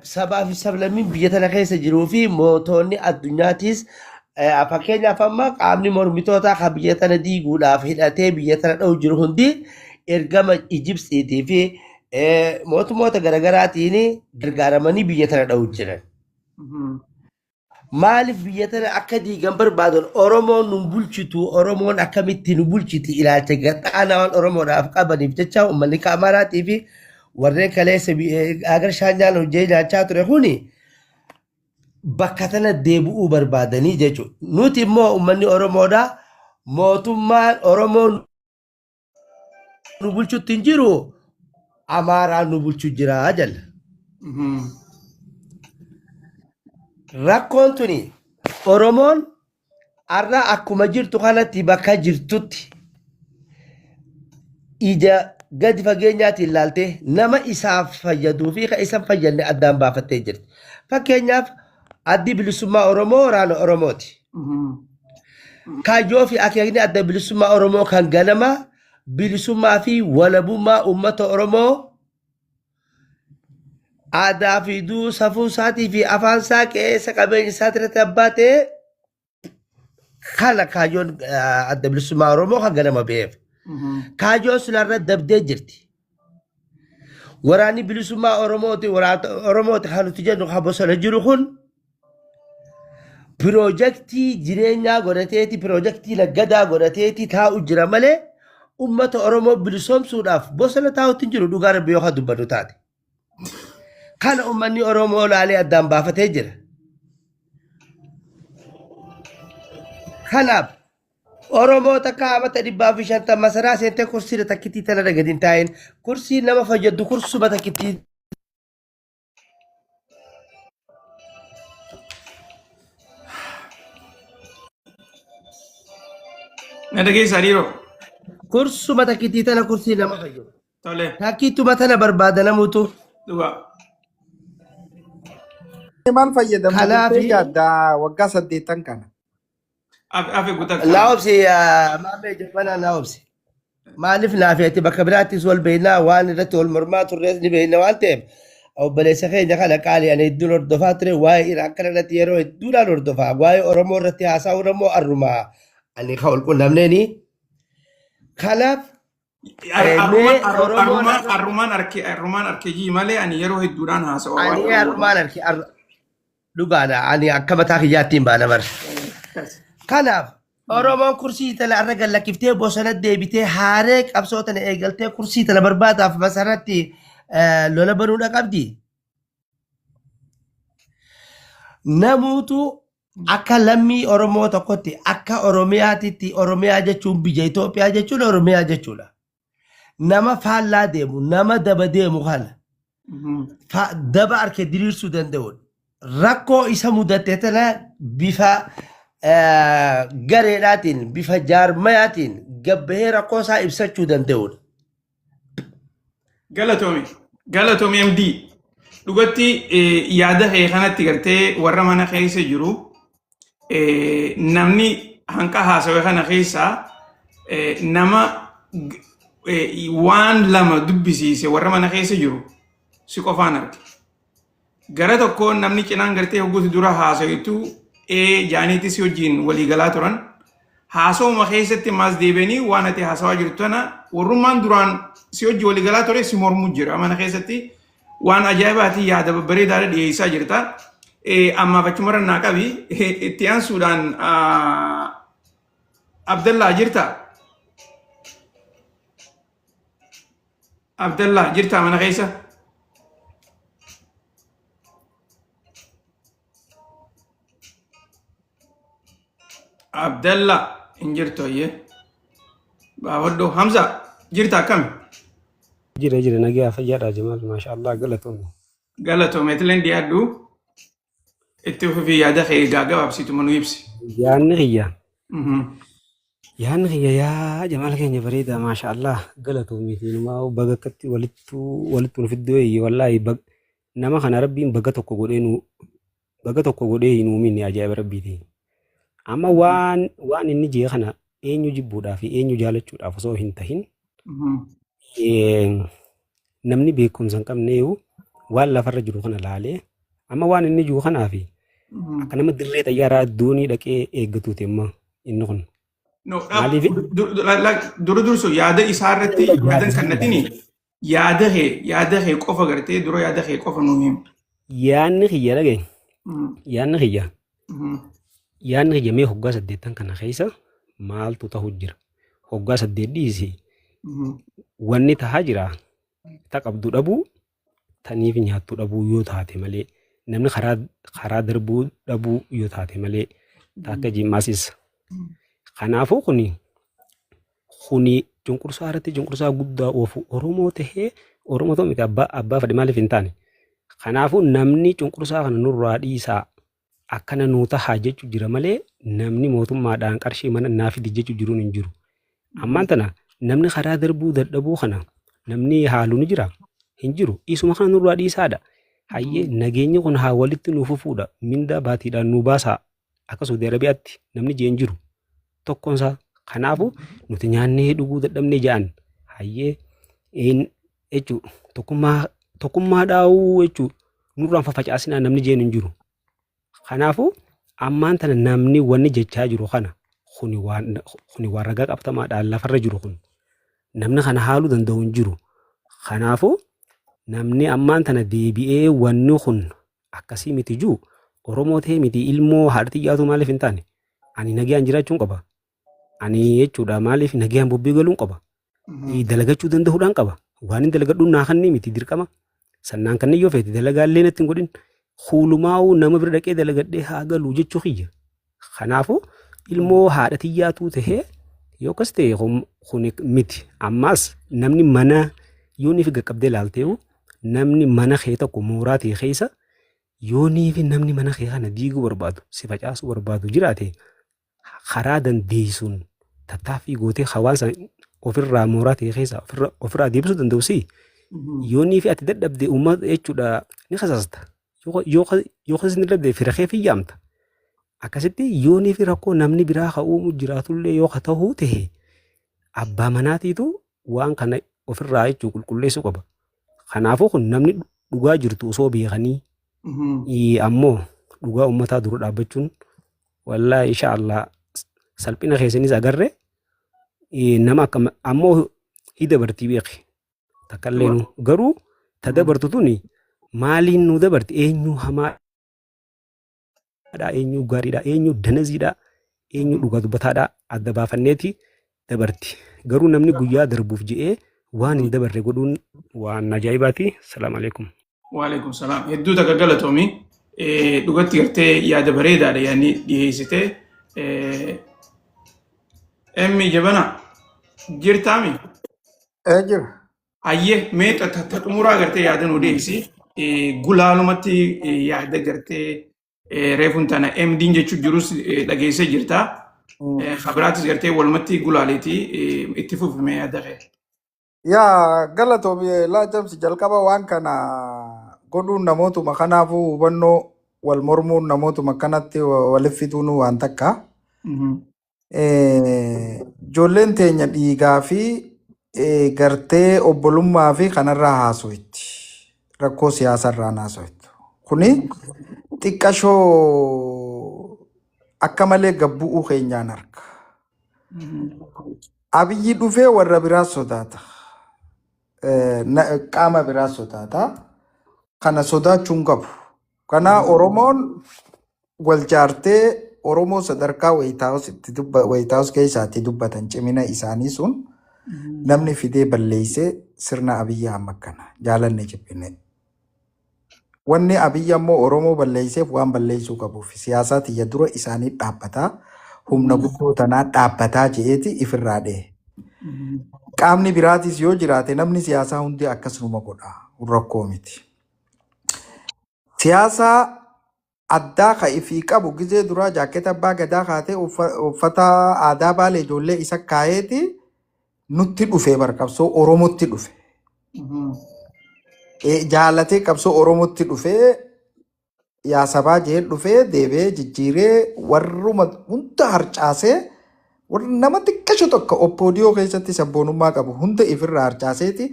sabaa fi sablammiin biyya tana keessa jiruu fi mootonni addunyaatiis fakkeenyaaf amma qaamni mormitootaa kan biyya tana diiguudhaaf hidhatee biyya tana dha'u jiru hundi ergama Ijibsiitii fi mootummoota garaagaraatiin gargaaramanii biyya tana dha'u jiran. Maaliif biyya tana akka diigan barbaadan Oromoon nu bulchitu Oromoon akkamitti nu bulchiti ilaalcha gaxaanaa waan Oromoodhaaf qabaniif jecha uummanni Amaaraatii fi warreen kaleessa agar shaanyaan hojii nyaachaa ture kuni bakka tana deebi'uu barbaadanii jechuudha. Nuti immoo uummanni Oromoodhaa mootummaan Oromoon nu bulchutti hin jiru Amaaraan nu bulchu jira jalla. Rakkoon tuni Oromoon har'a akkuma jirtu kanatti bakka jirtutti ija gadi fageenyaatiin ilaaltee nama isaaf fayyaduu fi kan isa hin fayyadne addaan baafattee jirti. Fakkeenyaaf addi bilisummaa Oromoo waraana Oromooti. Kaayyoo fi akeekni adda bilisummaa Oromoo kan ganama bilisummaa fi walabummaa uummata Oromoo aadaa fi duu safuu isaatii fi afaan isaa qe'eessa qabeenya isaa irratti abbaa ta'e kana kaayyoon adda bilisummaa Oromoo kan ganama ba'eef. Kaayyoon sun irra dabdee jirti. Waraanni bilisummaa Oromooti waraana Oromooti kan nuti jennu kan bosona jiru kun piroojaktii jireenyaa godhateeti piroojaktii naggadaa godhateeti taa'u jira malee uummata Oromoo bilisoomsuudhaaf bosona taa'utti hin jiru dhugaa rabbi yoo kan dubbannu taate. Kana uummanni Oromoo laalee addaan baafatee jira. Kanaaf Oromoo takka amata 150 masaraa seentee kursiirra takkittii tanarra gadi hin taa'in kursii nama fayyaddu kursuma takkittii Na dhageessaa dhiiroo. Kursuma takkittii tana kursii nama fayyadu. Tole. Takkittuma tana barbaada namuutu. Dhugaa. Maal fayyadamna Kanaaf jettee yaadda waggaa 8 kana? Afe guutaa. Naa obsi maamee jabbanaa naa obsi. Maaliif naafeeti bakka biraattis wal beeknaa waan irratti wal mormaa turres ni beekna waan ta'eef obboleessa keenya kana qaalii ani hedduun hordofaa ture waa'ee Iraan kana irratti yeroo hedduudhaan hordofaa waa'ee Oromoo irratti haasa'uun ammoo arrumaa Ani ka wal qunnamneeni. Kanaaf mee Oromoon Arrumaan arke arrumaan arke jii malee ani yeroo hedduudhaan haasawa waan ani arrumaan arke dhugaadha ani akka mataa kiyyaatti hin baana bara. Kanaaf Oromoon kursii tana irra gad lakkiftee bosona deebitee haaree qabsoo tana eegaltee kursii tana barbaadaaf masaratti lola banuudha qabdi. Namuutu akka lammii Oromoo tokkotti akka Oromiyaatitti Oromiyaa jechuun biyya Itoophiyaa jechuun Oromiyaa jechuudha. Nama faallaa deemu nama daba deemu kana daba harka diriirsuu danda'udha. Rakkoo isa mudatte tana bifa gareedhaatiin bifa jaarmayaatiin gabbahee rakkoo isaa ibsachuu danda'udha. Galatoomi. Galatoomi MD. Dhugatti yaada kee kanatti gartee warra mana keessa jiru namni hanqa haasawe kana keessaa nama waan lama dubbisiise warra mana keessa jiru si qofaan arge. Gara tokkoon namni cinaan gartee hogguuti dura haasawitu jaaniitis si wajjin walii galaa turan. Haasawuma keessatti maas deebi'anii waan ati haasawaa jirtu tana warrummaan duraan si wajjin walii galaa ture si mormuu jira mana keessatti waan ajaa'ibaati yaada babbareedaadha dhiyeessaa jirta. Ammaaf achumarra naa qabi itti aansuudhaan Abdallaa jirta? Abdallaa jirtaa mana keessa? Abdallaa hin jirtu ayyee. Baafadhoo Hamza jirta akkami? Jira jira nagaa fayyaadha Jamaal maasha Allah galatoomi. Galatoomi atileen dhiyaadhu itti fufii yaada kee egaa gabaabsitu nu ibsi. Yaanni kiyya Yaanni kiyya yaa Jamaal keenya bareeda maasha Allah galatoomi sinumaa baga akkatti walittuu walittu nu fiddoo eeyye wallaahi nama kana rabbiin baga tokko godhee nu baga tokko godhee hin uumin ajaa'iba rabbiiti. Amma waan waan inni jee kana eenyu jibbuudhaa fi eenyu jaalachuudhaaf osoo hin tahin namni beekumsa hin qabneeyu waan lafarra jiru kana laalee amma waan inni jiru kanaa fi akka nama dirree xayyaaraa doonii dhaqee eeggatuuti amma inni kun. No, Maaliif? dura dursu yaada isaa irratti yaada kan natini yaada kee qofa gartee dura yaada kee qofa nuu himi. Yaanni kiyya dhagaye yaanni kiyya yaanni kiyya mee hoggaa 8 kana keessa maaltu ta'u jira hoggaa 8 dhiisi wanni tahaa jira ta qabdu dhabuu taniif nyaattu dhabuu yoo taate malee namni karaa karaa darbuu dhabuu yoo taate malee ta akka jimmaasis. Kanaafuu kuni kuni cunqursaa irratti cunqursaa guddaa oofu Oromoo tahee Oromoo ta'u miti abbaa abbaa fedhe maaliif hin taane. Kanaafuu namni cunqursaa kana nurraa dhiisaa akkana nuu tahaa jechu jira malee namni mootummaadhaan qarshii mana naa fidi jechu jiruun hin jiru. Ammaan tana namni karaa darbuu dadhabuu kana namni haalu ni jira hin jiru. Isuma kana nurraa dhiisaadha. Hayyee nageenyi kun haa walitti nuu fufuudha. Mindaa baatiidhaan nuu baasaa. Akka Saudi Arabiyaatti namni jeen jiru tokkoon isaa. Kanaafuu nuti nyaannee dhuguu dadhabnee ja'an hayyee jechuu tokkummaa tokkummaa dhaawuu jechuu nurraan fafacaasinaa namni jeen hin jiru. Kanaafuu ammaan tana namni wanni jechaa jiru kana kuni waan kuni waan ragaa qabatamaadhaan lafarra jiru kun namni kana haaluu danda'u hin jiru. Kanaafuu namni ammaan tana deebi'ee wanni kun akkasii miti jiru Oromoo ta'ee miti ilmoo haadha xiyyaatu maaliif hin taane ani nagayaan jiraachuun qaba. Ani jechuudha maaliif nagayaan bobbii galuun qaba. Dalagachuu danda'uudhaan qaba. Waan hin dalagadhuun naa kannii miti dirqama. Sannaan kanneen yoo feete dalagaallee natti hin godhin. Huulumaa'uu nama bira dhaqee dalagadhee haa galu jechuu kiyya. Kanaafuu ilmoo haadha tiyyaatuu tahee yoo akkas ta'e kun miti. Ammaas namni mana yoo niif qaqqabdee ilaalteewu namni mana kee tokko mooraa ta'e keessa yoo niifi namni mana kee kana diiguu barbaadu si facaasuu barbaadu jiraate karaa dandeessuun tattaaffii gootee hawaasa ofirraa mooraa ta'e keessaa ofirraa deebisuu danda'u si yoo niifi ati dadhabde uummata jechuudha ni kasaasta. Yoo kasasni dadhabde fira kee fiyyaamta. Akkasitti yoo niifi rakkoo namni biraa ka uumu jiraatullee yoo ka ta'uu ta'e abbaa manaatiitu waan kana ofirraa jechuu qulqulleessuu qaba. Kanaafuu kun namni dhugaa jirtu osoo beekanii ammoo dhugaa uummataa dura dhaabbachuun wallaahi insha Allah Salphina keessanis agarre nama akka ammoo hi dabartii beeki. Takka illee nu garuu ta dabartu tuni maaliin nu dabarti eenyu hamaadha eenyu gaariidha eenyu danaziidha eenyu dhugaa dubbataadha adda baafanneeti dabarti. Garuu namni guyyaa darbuuf je'ee waan hin dabarre godhuun waan ajaa'ibaati. Salaam alaikum. Waalaikum salaam. Hedduu takka galatoomi. Dhugatti gartee yaada bareedaadha yaadni dhiyeessite. Emmi jabana jirtaami? Ee jira. Hayyee mee ta xumuraa gartee yaada nuu deebisi. Gulaalumatti yaada gartee reefuun tana MD'n jechuu jirus dhageessee jirta. Kabiraatis gartee walumatti gulaaleeti itti fufime yaada kee. Yaa galatoomi laa jamsi jalqaba waan kana godhuun namootuma kanaafuu hubannoo wal mormuun namootuma kanatti waliif fiduun waan takka. Ijoolleen teenya dhiigaa fi gartee obbolummaa fi kanarraa haaso'itti. Rakkoo siyaasarraa haaso'itti. Kuni xiqqashoo akka malee gabbu'uu keenyaan arga. Abiyyi dhufee warra biraa sodaata. Qaama biraa sodaata. Kana sodaachuu hin qabu. Kana Oromoon wal jaartee Oromoo sadarkaa White House keessaatti dubbatan cimina isaanii sun namni fidee balleessee sirna Abiyyi Ahmad kana jaalanne jibbine. Wanni Abiyyi ammoo Oromoo balleesseef waan balleessuu qabuuf siyaasaa tiyya dura isaanii dhaabbataa humna guddoo tanaa dhaabbataa je'eeti ifirraa dhehe. Qaamni biraatis yoo jiraate namni siyaasaa hundi akkasuma godha. Rakkoo miti. Siyaasaa addaa ka ifii qabu gizee duraa jaaketa abbaa gadaa kaatee uffata aadaa baalee ijoollee isa kaayeeti nutti dhufe bar qabsoo Oromootti dhufe. Jaalatee qabsoo Oromootti dhufee yaa sabaa jee dhufee deebi'ee jijjiiree warruma hunda harcaasee warra nama xiqqasho tokko oppoodiyoo keessatti sabboonummaa qabu hunda ifirraa harcaaseeti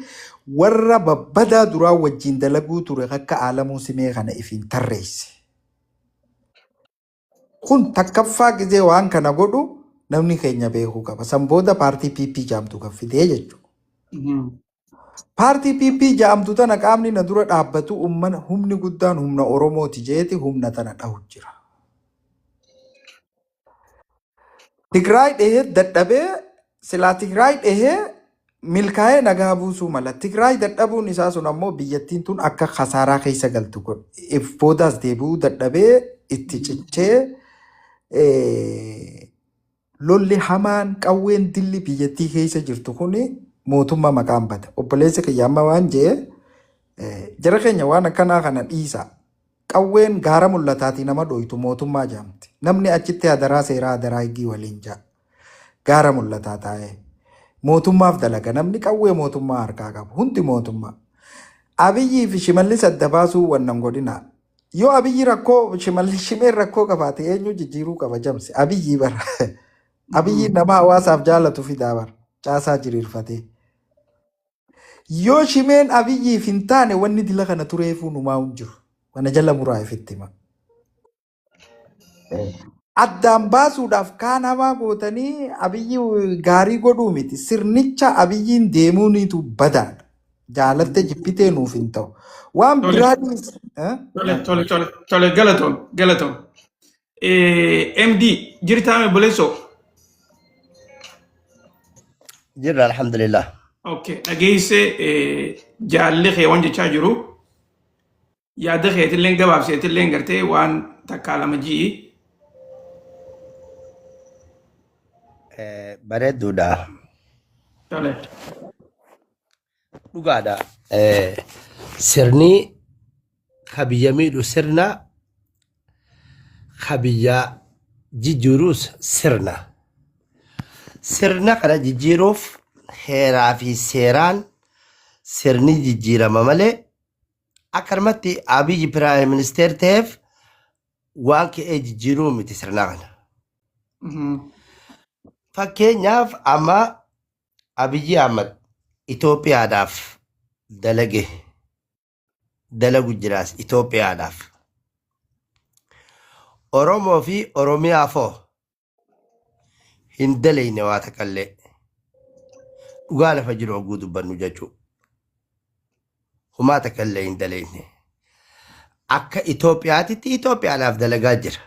warra babbadaa duraa wajjin dalaguu ture akka Alamuu Simee kana ifiin tarreesse. Kun takkaffaa gizee waan kana godhu namni keenya beekuu qaba. San booda paartii PP jaamtu kan fidee jechuudha. Paartii PP jaamtu tana qaamni na dura dhaabbatu ummana humni guddaan humna Oromooti jeeti humna tana dhahu jira. Tigraay dhehee dadhabee silaa Tigraay dhehee milkaa'ee nagaa buusuu mala. Tigraay dadhabuun isaa sun ammoo biyyattiin tun akka kasaaraa keessa galtu godhe. If boodaas deebi'uu dadhabee itti cichee lolli hamaan qawween dilli biyyattii keessa jirtu kuni mootummaa maqaan bada. Obboleessi kiyya amma waan jee jara keenya waan akkanaa kana dhiisa. Qawween gaara mul'ataatii nama dhoytu mootummaa jaamti. Namni achitti hadaraa seeraa hadaraa higgii waliin ja'a. Gaara mul'ataa taa'ee. Mootummaaf dalaga namni qawwee mootummaa harkaa qabu. Hundi mootummaa. Abiyyii fi Shimallis adda baasuu wannan godhina. Yoo Abiyyi rakkoo Shimallis shimeen rakkoo qabaate eenyu jijjiiruu qaba jamsi. Abiyyii bara. Abiyyi nama hawaasaaf jaalatu fidaa bara. Caasaa jiriirfatee. Yoo shimeen Abiyyiif hin taane wanni dila kana tureefuu numaa hin jiru. Kana jala muraa ifitti hima. Addaan baasuudhaaf kaan hamaa gootanii Abiyyi gaarii godhuu miti. Sirnicha Abiyyiin deemuuniitu badaadha. Jaalatte jibbitee nuuf hin ta'u. Waan Tole. biraatis Tole, tole, tole, tole, galatoom, galatoom. MD jirtaa obboleessoo? Jirra alhamdulillah. Okay, dhageessee jaalli kee waan jechaa jiru yaada keetillee gabaabseetillee gartee waan takkaa lama ji'i. Bareedduudha. Tole. Dhugaadha. Sirni ka biyya miidhu sirna ka biyya jijjiirus sirna. Sirna kana jijjiiruuf heeraa fi seeraan sirni jijjiirama malee akkanumatti Abiyyi piraayim ministeer ta'eef waan ka'ee jijjiiruu miti sirna kana. Fakkeenyaaf amma Abiyyi Ahmad Itoophiyaadhaaf dalage dalagu jiraas Itoophiyaadhaaf. Oromoo fi Oromiyaaf hoo Hin daleyne waa takkallee. Dhugaa lafa jiru hogguu dubbannu jechuu. Humaa takkallee hin daleyne. Akka Itoophiyaatitti Itoophiyaadhaaf dalagaa jira.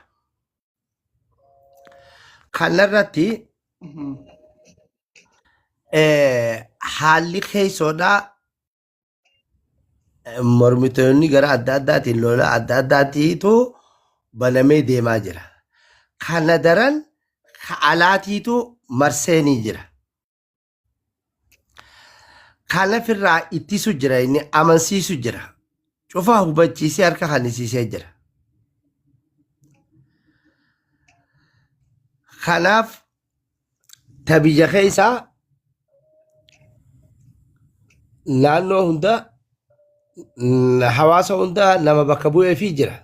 Kanarratti haalli keessoodhaa mormitoonni gara adda addaatiin lola adda addaatiitu banamee deemaa jira. Kana daran ka alaatiitu marseenii jira. Kana firraa ittisu jira inni amansiisu jira. Cufa hubachiisee harka kannisiisee jira. Kanaaf ta biyya keessaa naannoo hunda hawaasa hunda nama bakka bu'eefii jira.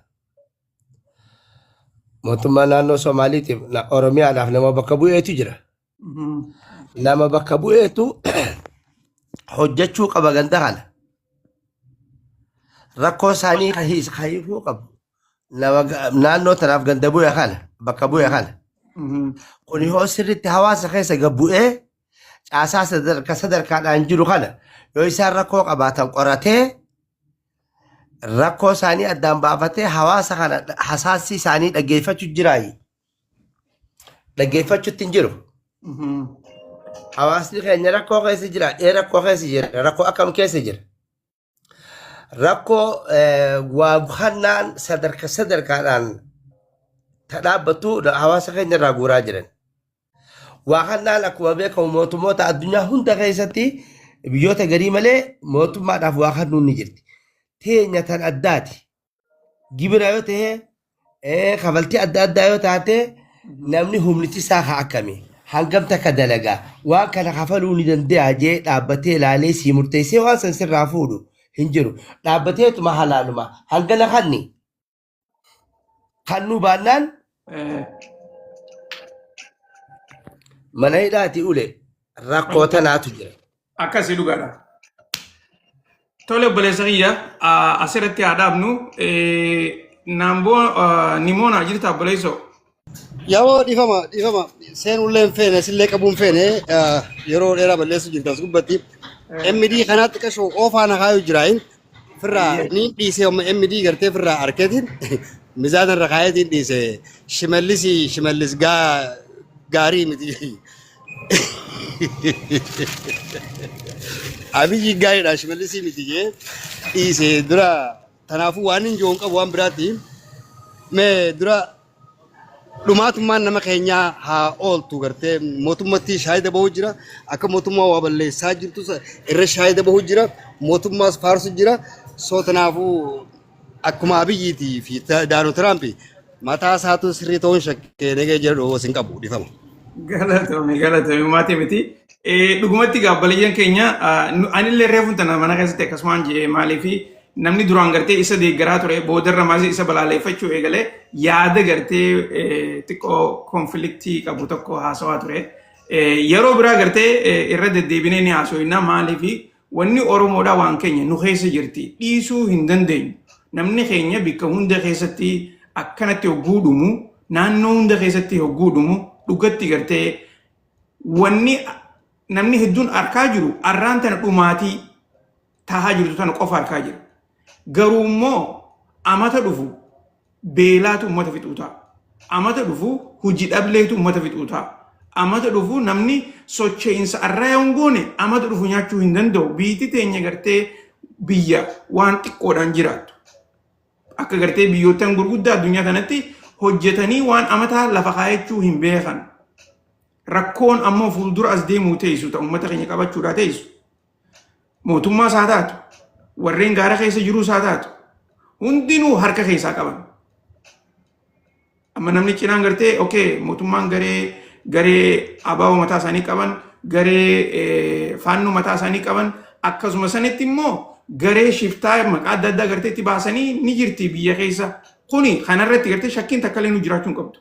Mootummaa naannoo Somaaliitiif Oromiyaadhaaf nama bakka bu'eetu jira. Nama bakka bu'eetu hojjechuu qaba ganda kana. Rakkoo isaanii ka hiikuu qabu. Nama naannoo tanaaf ganda bu'e kana bakka bu'e kana. Kuni hoo sirriitti hawaasa keessa gad bu'ee caasaa sadarka sadarkaadhaan jiru kana yoo isaan rakkoo qabaatan qoratee rakkoo isaanii addaan baafatee hawaasa kana hasaasii isaanii dhaggeeffachuu jiraayi. Dhaggeeffachuutti hin jiru. Hawaasni keenya rakkoo keessa jira. Ee rakkoo keessa jira. Rakkoo akkam keessa jira? Rakkoo waa hannaan sadarka sadarkaadhaan ta dhaabbattu hawaasa keenya irraa guuraa jiran. Waa hannaan akkuma beekamu mootummoota addunyaa hunda keessatti biyyoota garii malee mootummaadhaaf waa hannuun ni jirti. Teenya tan addaati. Gibira yoo ta'e kafaltii adda addaa yoo taate namni humniti isaa haa akkami hangam takka dalagaa waan kana kafaluu ni danda'a jee dhaabbatee ilaalee sii murteessee waan san sirraa fuudhu hin jiru. Dhaabbateetuma halaaluma hangana kanni kannuu baannaan mana hidhaati ule rakkoo tanaatu jira. Akkasii dhugaadha. Tole obboleessa kiyya asirratti haa dhaabnu. Naamboo Nimoona jirta obboleessoo? Yeroo dhiifama dhiifama seenullee hin feene sillee qabuu hin feene yeroo dheeraa balleessu jirta as gubbatti. MD kanaatti qashoo oofaa na kaayu jiraayin firraa ni dhiisee amma MD gartee firraa arkeetiin mizaana irra kaayeetiin dhiise shimallisi shimallis gaarii miti. Abiyyi gaariidha shimallisii miti jee dhiise dura tanaafuu waan hin jiru qabu waan biraatti mee dura dhumaatummaan nama keenyaa haa ooltu gartee mootummatti shaayida bahu jira akka mootummaa waa balleessaa jirtu irra shaayida bahu jira mootummaas faarsu jira soo tanaafuu akkuma Abiyyiitii fi Daanoo Tiraampi mataa isaatu sirrii ta'uun shakkee nagee jedhu sin qabu dhifama. Galatoomi galatoomi maatii miti. Dhugumatti gaabbaliyyan keenya anillee reefuun tana mana keessatti akkasumaan jee maaliifi namni duraan gartee isa deeggaraa ture boodarra maasii isa balaaleffachuu eegalee yaada gartee xiqqoo konfliktii qabu tokko haasawaa ture. Yeroo biraa gartee irra deddeebinee ni haasofna maaliifi wanni Oromoodhaa waan keenya nu keessa jirti dhiisuu hin dandeenyu. Namni keenya bikka hunda keessatti akkanatti hogguu dhumu naannoo hunda keessatti hogguu dhumu dhugatti gartee wanni namni hedduun arkaa jiru arraan tana dhumaatii tahaa jirtu tana qofa arkaa jira. Garuu immoo amata dhufu beelaatu uummata fixuu ta'a. Amata dhufu hojii dhableetu uummata fixuu ta'a. Amata dhufu namni socho'insa arraa yoo hin goone amata dhufu nyaachuu hin danda'u. Biyyi teenya gartee biyya waan xiqqoodhaan jiraattu. Akka gartee biyyoottan gurguddaa addunyaa kanatti hojjetanii waan amataa lafa kaayachuu hin beekan. Rakkoon ammoo fuuldura as deemuu teessu ta'u uummata keenya qabachuudhaa teessu. Mootummaas haa taatu, warreen gaara keessa jiruus haa taatu, hundinuu harka keessaa qaban. Amma namni cinaan gartee okay mootummaan garee garee abaaboo mataa isaanii qaban, garee faannoo mataa isaanii qaban, akkasuma sanitti immoo garee shiftaa maqaa adda addaa gartee itti baasanii ni jirti biyya keessa. Kuni kanarratti gartee shakkiin takka illee nu jiraachuu hin qabdu.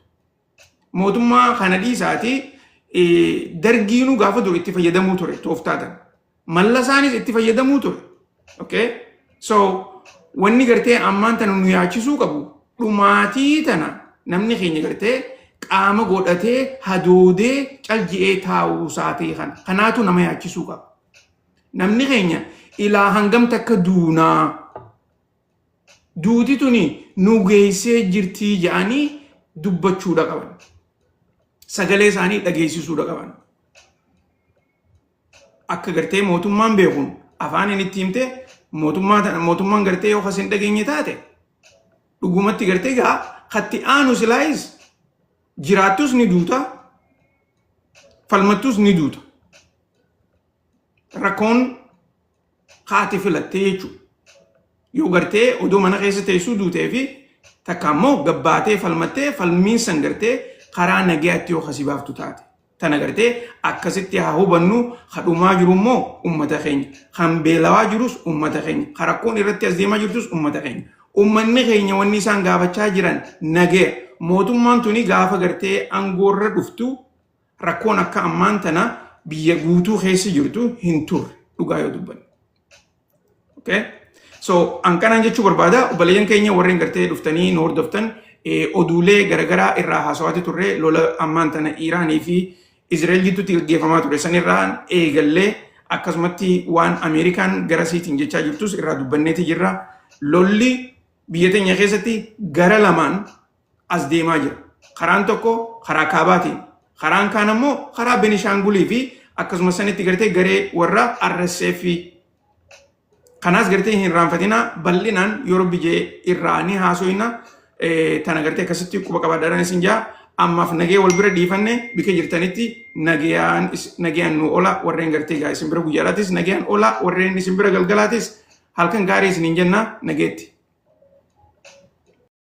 Mootummaa kana dhiisaati dargiinuu gaafa dur itti fayyadamuu ture tooftaatan. Mallasaanis itti fayyadamuu ture. Okay? So wanni gartee ammaan tana nu yaachisuu qabu dhumaatii tana namni keenya gartee qaama godhatee hadoodee calji'ee taa'uu isaatii kana. Kanaatu nama yaachisuu qaba. Namni keenya ilaa hangam takka duunaa duuti tuni nu geessee jirtii jedhanii dubbachuudha qaban. Sagalee isaanii dhageessisuudha qaban. Akka gartee mootummaan beekuun afaan inni itti himte mootummaan gartee yoo kas hin dhageenye taate dhugumatti gartee gaa katti aanu silaayis jiraattus ni duuta, falmattus ni duuta. Rakkoon haati filattee jechuudha. Yoo gartee odoo mana keessa teessuu duutee fi takka ammoo gabbaatee falmattee falmiin san gartee karaa nagayaatti yoo kasii baaftu taate. Tana gartee akkasitti haa hubannu. Kadhumaa jiru immoo ummata keenya. Kan beelawaa jirus ummata keenya. Kan rakkoon irratti as deemaa jirtus ummata keenya. Ummanni keenya wanni isaan gaafachaa jiran nagaya. Mootummaan tuni gaafa gartee aangoorra dhuftu rakkoon akka ammaan tana biyya guutuu keessa jirtu hin turre, dhugaa yoo dubbanne. Okay? So, an kanaan jechuu barbaada. Obboleeyyan keenya warreen gartee dhuftanii nu hordoftan, oduulee garaagaraa irraa haasawaati turre. Lola ammaan tana Iiraanii fi Izraa'el gidduutti gaggeeffamaa ture sanirraan eegallee, akkasumatti waan Ameerikaan gara siitiin jechaa jirtus irraa dubbanneeti jirra. Lolli biyya teenya keessatti gara lamaan as deemaa jira. Karaan tokko karaa kaabaatiin, karaan kaan ammoo karaa Benishaangulii fi akkasumas sanitti gartee garee warra RSF. Kanaas gartee hin irraanfatina, bal'inaan yeroo bijee irraa ni haasoyna. Tana gartee akkasitti quba qabaadhaan isin jaa. Ammaaf nagee wal bira dhiifanne. Bika jirtanitti nagayaan nagayaan nu ola. Warreen gartee gaa isin bira guyyaadhaatis nagayaan ola, warreen isin bira galgalaatis halkan gaarii isiniin jenna. Nageetti.